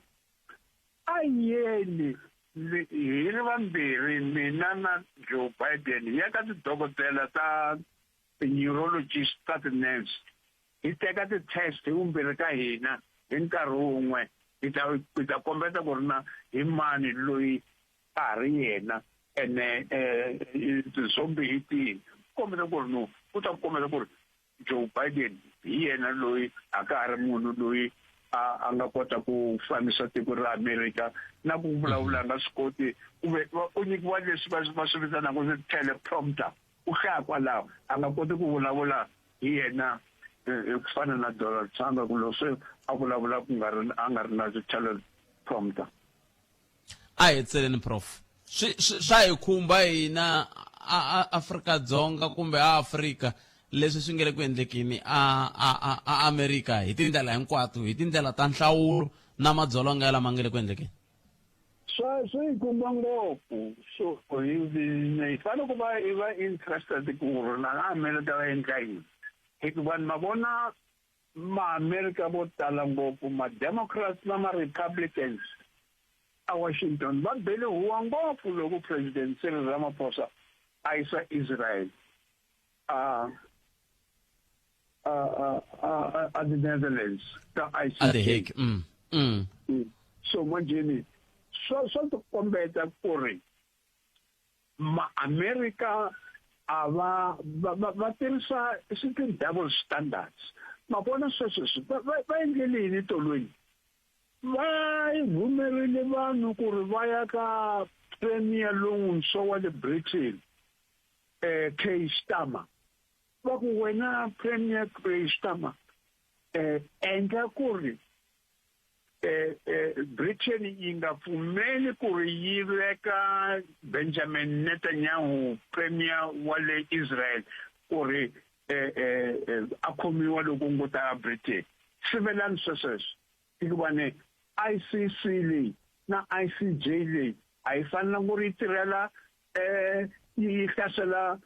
a yeni hi ri vambirhi mina na Joe Biden hi ya ka tidokodela ta ti-neurologist ta ti-nerves hi teka ti-test hi vumbirhi ka hina hi nkarhi wun'we hi ta hi ta kombeta ku ri na hi mani loyi a ha ri yena ene um ti-zombie hi tihi kombeta ku ri no u ta kombeta ku ri Joe Biden hi yena loyi a ka ha ri munhu loyi a a nga kota ku fambisa tiko ra America na ku vulavula a nga swi koti kuve u nyikiwa leswi va va swi vitanaka teleprompter u hlaya kwalaho a nga koti ku vulavula hi yena hi ku fana na Donald Trump ku loko se a vulavula ku nga ri a nga ri na teleprompter a hi tseleni prof swi swa hi khumba hina a Afrika Dzonga kumbe a Afrika leswi swi nge le ku endlekeni a a a Amerika hi tindlela hinkwato hi tindlela ta nhlawulo na madzolonga lama nge le ku endlekeni swa swi hi khumba ngopfu so hi hi fanele ku va hi va interested ku ri na Amerika va endla yini hikuva ma vona Maamerika vo tala ngopfu, ma-Democrats na ma-Republicans a Washington va bele huwa ngopfu loko President Cyril Ramaphosa a yisa Israel a a a a a the Netherlands ka ICJ. The Hague. Mm. Mm. mm. So manjeni swa swa tikombeta ku ri Maamerika a va va va va tirhisa swi ti-double standards ma vona sweswo swi va va va endlele yini tolweni va rhumerile vanhu ku ri va ya ka premier lowuntshwa wa le Britain eh Keir Starmer va ku wena premier Keir Starmer eh endla ku ri eh, eh, Britain yi nga pfumeli ku ri yi veka Benjamin Netanyahu premier wa le Israel ku ri eh, eh, eh, a khomiwa loko ngo ta Britain sivelani swesweswo hikuva ni ICC leyi na ICJ leyi a yi fanelanga ku ri yi tirhela eh yi hlasela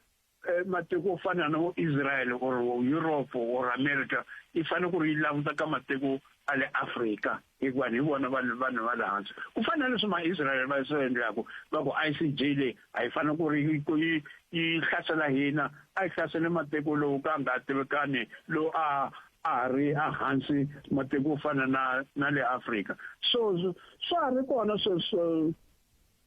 eh, matiko yo fana na vo Israel or vo Europe or America yi fanele ku ri yi languta ka matiko a le Afrika hikuva hi vona vanhu vanhu va le hansi ku fana na leswi ma-Israel va swi endlaku va ku I_C_J leyi a yi fanele ku ri yi yi yi hlasela hina a yi hlasele matiko lowu ka nga tivekani lowu a a ha ri ehansi matiko yo fana na na le Afrika so swa ha ri kona sweswo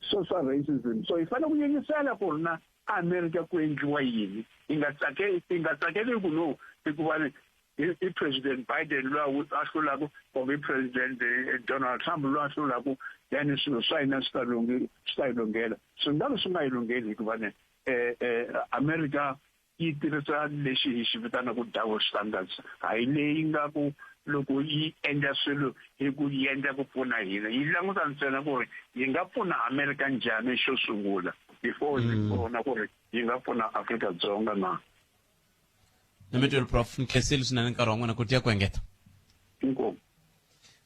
swo swa racism so hi fanele ku yingisela ku ri na America ku endliwa yini hi nga tsakeli hi nga tsakeli ku no hikuva ni i president Biden loyi a hlulaka or i president eh, Donald Trump loyi a hlulaka then swilo swa hina swi ta lunghi swi ta hi lunghela swi nga vi swi nga hi lungheli hikuva ni eh, eh, America yi tirhisa lexi hi xi vitanaka double standards hayi leyi nga ku loko yi endla swilo hi ku yi endla ku pfuna hina yi languta ntsena ku ri yi nga pfuna America njhani xo sungula before yi mm. vona ku ri yi nga pfuna Afrika-Dzonga na Namitweli prof ni khensile swinene nkarhi wa n'wina ku tiya ku engeta inkomu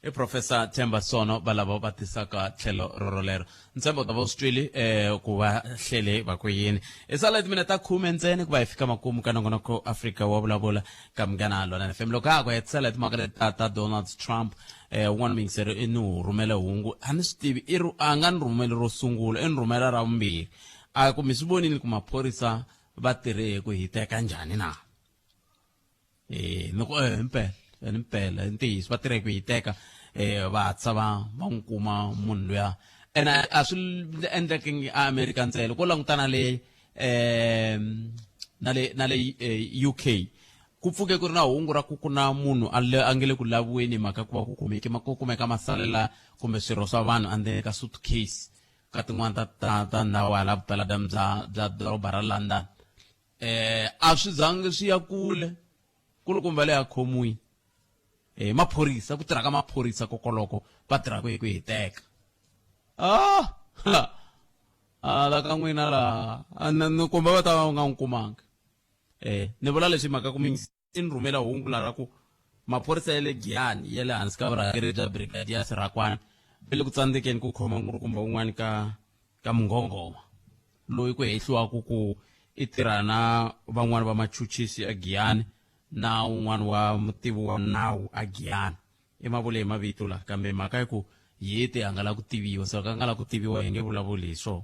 i professor Themba Sono va lava va tisaka tlhelo rorolero ntshembo u ta va u swi twile eh ku va hlele va ku yini i sala timinete ta khume ntsena ku va hi fika makumu ka nongonoko Afrika wa vulavula ka Munghana Lonene FM loko ha ku hetisela hi timhaka leti ta ta Donald Trump eh un'wana muyingiseri i ni wu rhumele hungu a ni swi tivi i ri a nga ni rhumeli ro sungula i ni rhumela ra vumbirhi a ku mi swi vonile ku maphorisa va tirhe hi ku hiteka njhani na eh ni ku eh impela impela i ntiyiso va tirhe hi ku hiteka eh va hatla va va n'wi kuma munhu luya ene a swi endleki eAmerika ntsena ko langutana le eh na le na le UK ku pfuke ku ri na hungu ra ku ku na munhu a le a nge le ku laviweni hi mhaka ku va ku kumeke ku kumeka masalela kumbe swirho swa vanhu endzeni ka suitcase ka tin'wana ta ta ta ndhawu hala vupeladyambu bya bya doroba ra London eh a swi zangi swi ya kule kulukumba le a khomiwile eh maphorisa ku tirha ka maphorisa kokoloko va tirhaka hi ku hiteka ah a la ka n'wina laha ni kumbe va ta va nga n'wi kumanga eh ni vula leswi mhaka ku mi i ni rhumela hungu la ra ku maphorisa ya le Giyani ya le hansi ka vurhangeri bya Brigadier Sirakwana va le ku tsandzekeni ku khoma nkulukumba un'wana ka ka Munghonghoma loyi ku hehliwaka ku i tirha na van'wana va machuchisi a Giyani na un'wana wa mutivi wa nawu a Giyani i ma vule hi mavito la kambe mhaka yi ku hi te a nga la ku tiviwa se loko a nga la ku tiviwa hi nge vulavuli hi swona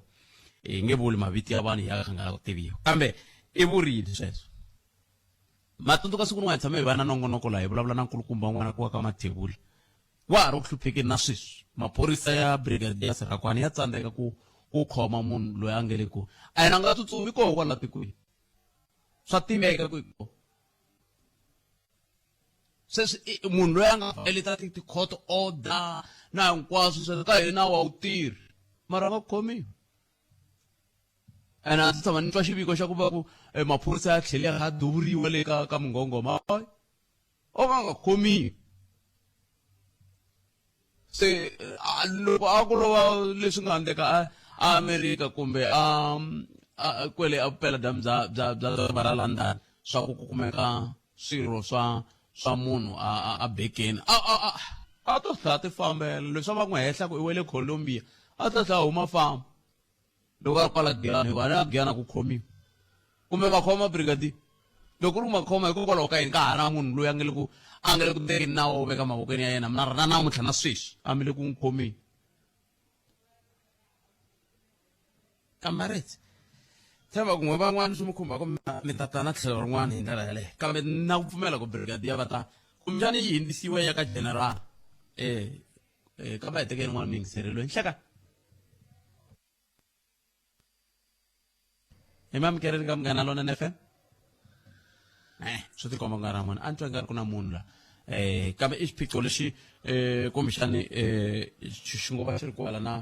hi nge vuli mavito ya vanhu ya nga la ku tiviwa kambe i vurile sweswo Ma tsundzuka siku rin'wana hi tshame hi va na nongonoko laha hi vulavula na nkulukumba un'wana ku wa ka Mathebula. Wa ha ri ku hluphekeni na sweswi. Maphorisa ya Brigadier Sirakwani ya tsandzeka ku ku khoma munhu loyi a nge le ku a yena a nga tsutsumi koho kwala tikweni. Swa tiveka ku i koho. Sweswi munhu loyi a nga violate ti-court order na hinkwaswo sweswo ka hina wa wu tirhi mara a nga khomiwi. ene a ndzi tshama ni twa xiviko xa ku va ku eh, maphorisa ya tlhele ya duvuriwa le ka ka munghonghoma o va nga khomiwi se loko a ku lova leswi nga endleka a America kumbe a kwele a vupeladyambu bya bya bya doroba ra London swa ku ku kumeka swirho swa swa munhu a a a bekeni a a a a to tlhela ti fambela leswi a va n'wi hehla ku i wele Colombia a ta tlhela huma famba loko a ri kwala Giyani hikuva a Giyani a ku khomiwi kumbe va khoma brigadier loko ku ri ku ma khoma hikokwalaho ka yini ka ha na munhu loyi a nga le ku a nga le ku tekeni nawu a wu veka mavokweni ya yena mara na namuntlha na sweswi a mi le ku n'wi khomeni kambe tshemba ku n'we van'wana swi mi khumbaka mi ta ta na tlhelo rin'wana hi ndlela yaleyo kambe na ku pfumela ku brigadier va ta kumbexani yi hindzisiwe ya ka general eh eh ka va hi tekeni n'wana miyingiseri loyi nhleka hi mamukeleni ka munghana lonene fm eh swi tikomba ku nga ri na munhu a ni twa nga ri ku na munhu la eh kambe i xiphiqo lexi eh kumbexani eh xi ngo va xi ri kwala na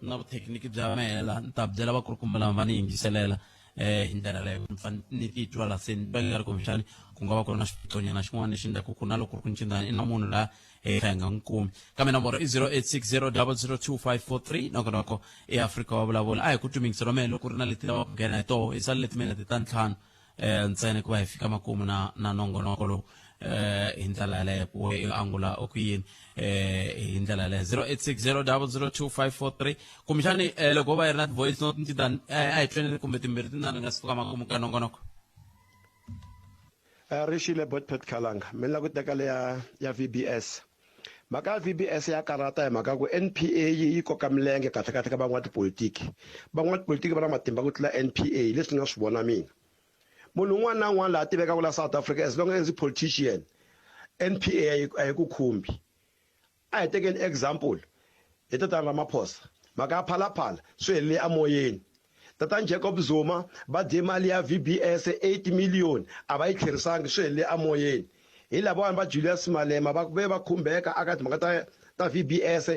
na vuthekiniki bya mehe la ni ta byela vakulukumba lava va ni yingiselela eh hi ndlela leyo ni fane ni titwa la se ni twa nga ri kumbexani ku nga va ku ri na xiphiqonyana xin'wana lexi endlaku ku na loko ku ri ku cindzana i na munhu la eh kha hi nga n'wi kumi kambe nomboro i 0860002543 nongonoko i Afrika wa vulavula a hi ku twi mehe loko ku ri na leti lavaka ku nghena hi toho hi sale leti minete ta ntlhanu eh ntsena ku va hi fika makumu na na nongonoko lowu. eh hi ndlela yaleyo ku we angula u ku yini eh hi ndlela yaleyo 0860002543 kumbexani eh, loko va yi ri na ti-voice note ti ta eh, a hi tweni kumbe timbirhi tinani nga si fika makumu ka nongonoko. Rixile Botpet Khalanga mi la ku teka leya ya VBS mhaka ya VBS ya karata hi mhaka ku NPA yi koka milenge kahle kahle ka van'watipolitiki van'watipolitiki va na matimba ku tlula NPA leswi ni nga swi vona mina munhu un'wana na un'wana laha tivekaka la South Africa as long as politician NPA a yi ku khumbi A hi tekeni example hi tatana Ramaphosa, mhaka ya Phala Phala swi helele emoyeni. Tatana Jacob Zuma va dye mali ya VBS 8 million a va yi tlherisangi swi helele emoyeni. Hi lavawani va Julius Malema va ve va khumbeka aka timhaka ta ta VBS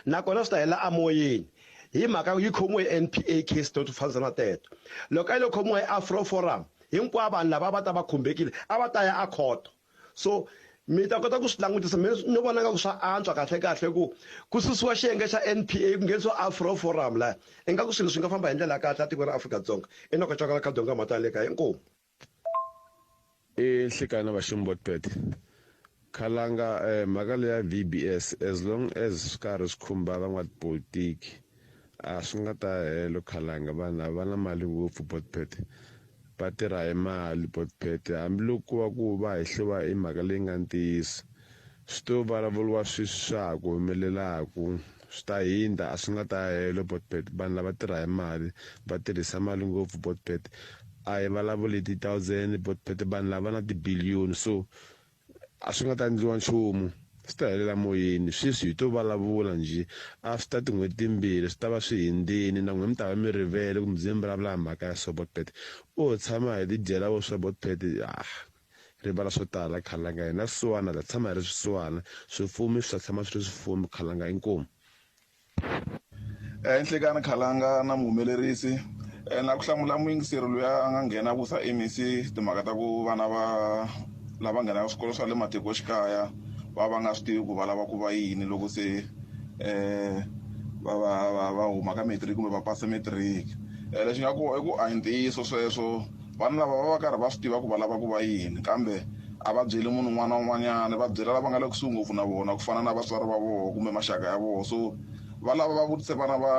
nakona swi ta helela emoyeni hi mhaka yi khomiwe hi NPA case to fanisa na teto. Loko a yi lo khomiwa hi Afro Forum hinkwavo vanhu lava a va ta va khumbekile a va ta ya a khoto. So mi ta kota ku swi langutisa mi ni vona nga ku swa antswa kahle kahle ku ku susiwa xiyenge xa NPA ku nghenisiwa Afro Forum laya ingaku swilo swi nga famba hi ndlela ya kahle a tikweni ra Afrika-Dzonga Enoch Chakala Khadonga Mhatana le kaya inkomu. I nhlikani va Ximbotpet Khalanga eh, mhaka leya VBS as long as swi karhi swi khumba van'watipolitiki a swi nga ta helo Khalanga vanhu lava va na mali ngopfu Botpet Va tirha hi mali Botpet hambiloko ko va ku va hehliwa hi mhaka leyi nga ntiyiso swi to vulavuriwa sweswi swa ha ku humelelaku swi ta hindza a swi nga ta ya helo Botpet vanhu lava tirha hi mali va tirhisa mali ngopfu Botpet a hi vulavuli hi ti-thousand Botpet vanhu lava na ti-billion so A swi nga ta endliwa nchumu, swi ta helela moyeni. Sweswi hi to vulavula njhe, a swi ta tin'hweti timbirhi swi ta va swi hundzile, na n'wina mi ta va mi rivele ku mi ze mi vulavula hi mhaka ya Sobotpet. O tshama hi tidyela vo Sobotpet, ah, rivala swo tala khalanga. Hina swisiwana hi ta tshama hi ri swisiwana, swifumi swi ta tshama swi ri swifumi khalanga. Inkomu. Nhlikani Khalanga na muhumelerisi na ku hlamula muyingiseri luya a nga nghena a vutisa MEC timhaka ta ku vana va lava nghenaka swikolo swa le matikoxikaya va va nga swi tivi ku va lava ku va yini loko se va va va va huma ka matric kumbe va pasa matric lexi nga kona i ku a hi ntiyiso sweswo Vanhu lava va va karhi va swi tiva ku va lava ku va yini kambe a va byeli munhu un'wana na un'wanyana va byela lava nga le kusuhi ngopfu na vona ku fana na vatswari va vona kumbe maxaka ya vona so va lava va vutise vana va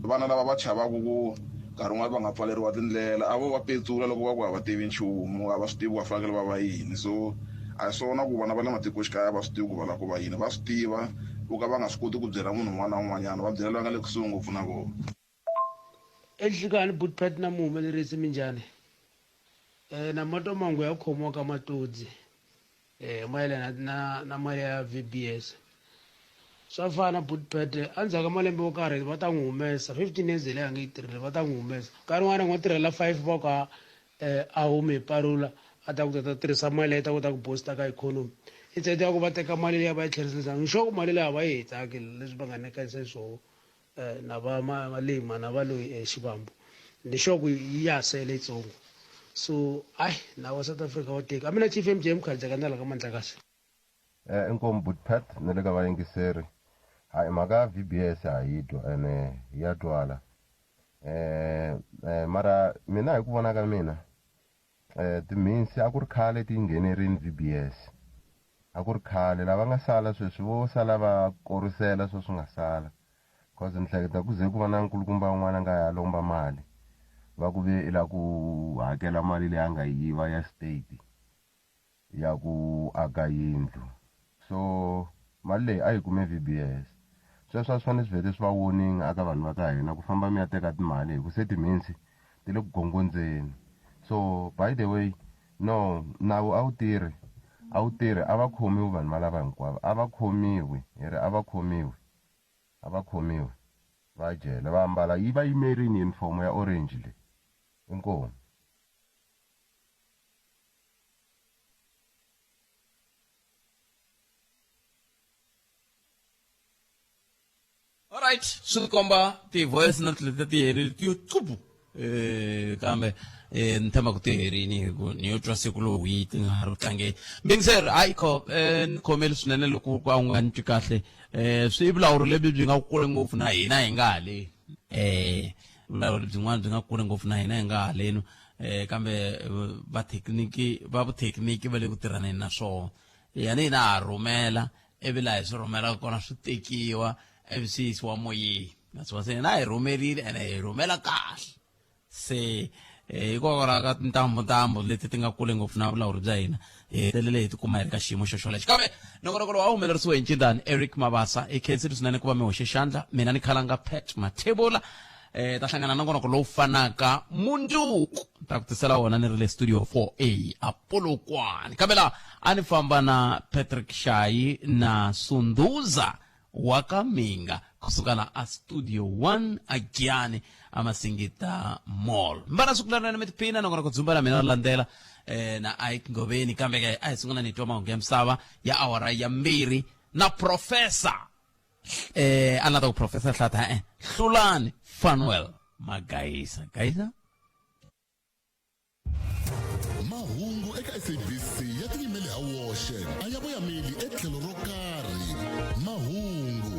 vana lava va chavaku ku nkarhi wun'wani va nga pfaleriwa tindlela a vo va petsula loko va ku a va tivi nchumu a va swi tivi ku va fanekele va va yini so a hi swona ku vana va le matikoxikaya va swi tivi ku va lava ku va yini va swi tiva vo ka va nga swi koti ku byela munhu un'wana na un'wanyana va byela loyi a nga le kusuhi ngopfu na vona. Enhlikani Butpet na muhumelerisi minjhani? Eh na mato mangu ya khomiwa ka matodzi eh mayelana na na mali ya VBS. Swa fana Butpet endzhaku ka malembe yo karhi va ta n'wi humesa 15 years leyi a nge yi tirhile va ta n'wi humesa. Nkarhi wun'wana a ngo tirhela 5 va ku eh a hume hi parula a ta ku ta tirhisa mali leyi ta kota ku booster ka economy. Instead ya ku va teka mali liya va yi tlherisa ndzhaku ni sure ku mali liya a va yi hetaki leswi va nga nyikisa swoho. Eh, na va malima na va loyi eh, xivambu ni sure ku yi ya sele yitsongo so hayi na wa South Africa wa tika a mina chief MJ Mkhalidza ka ndala ka Mandlakazi. Eh, inkomu Butpet na le ka vayingiseri. Hayi mhaka ya VBS ha yi twa ene ya twala. Eh, eh mara mina hi ku vona ka mina Eh, timhinsi a ku ri khale ti nghenerini VBS. A ku ri khale lava nga sala sweswi vo sala va korisela swo swi nga sala. Cause ni hleketa ku ze ku va na nkulukumba un'wana a nga ya lomba mali va ku ve i la ku hakela mali leyi a nga yi yiva ya state ya ku aka yindlu. So mali leyi a yi kume VBS. Sweswo a swi fanele swi vhete swi va warning aka vanhu va ka hina ku famba mi ya teka timali hi ku se timhinsi ti le ku gongondzeni. So by the way no nawu a wu tirhi a wu tirhi a va khomiwi vanhu valava hinkwavo a va khomiwi hi ri a va khomiwi a va khomiwi va jele va ambala yi va yimerini uniform ya orange leyi inkomu. Alright, swi tikomba ti-voice note leti ti herile ti yo cupu eh kambe eh ni tshemba ku ti herini hi ku ni yo twa siku lowu yi ti nga ha ri tlangeni mbingiseri hayi kho eh ni khomeli swinene loko ku a wu nga ni twi kahle eh swi vulawuri lebyi byi nga kule ngopfu na hina hi nga haleni eh vulawuri byin'wana byi nga kule ngopfu na hina hi nga haleni. eh kambe vathekiniki va vuthekiniki va le ku tirhaneni na swona yani hina ha rhumela ivi laha hi swi rhumelaka kona swi tekiwa ivi swi yisiwa moyeni naswona se hina hi rhumerile ene hi rhumela kahle se eh, hikokwalaho ka tintambu-ntambu leti ti nga kule ngopfu na vulawuri bya hina hi hetelele hi tikuma hi ri ka xiyimo xo xolexo kambe nongonoko lowu a wu humelerisiwe hi ncindani eric mabasa i khensile swinene ku va mi hoxe xandla mina ni khalanga pat mathebula eh ta hlangana nongonoko lowu fanaka mundzuku ta ku tisela wona ni ri le studio 4a a polokwane kambe laha a ni famba na patrick shayi na sunduza wa ka Minga kusuka la a Studio 1 a Giyani a Masingita Mall. Mbana siku lana mi tiphina nongonoko dzumba la mina ri landzela eh, na Ike Ngoveni kambe ke a hi sungula ni twa mahungu ya misava ya awara ya mbirhi na professor eh a ni la ta ku professor Hlata eh Hlulani Fanuel Magaisa. Gaisa? Mahungu eka SABC ya tiyimele ha woxe, a ya voyameli etlhelo ro karhi. Mahungu.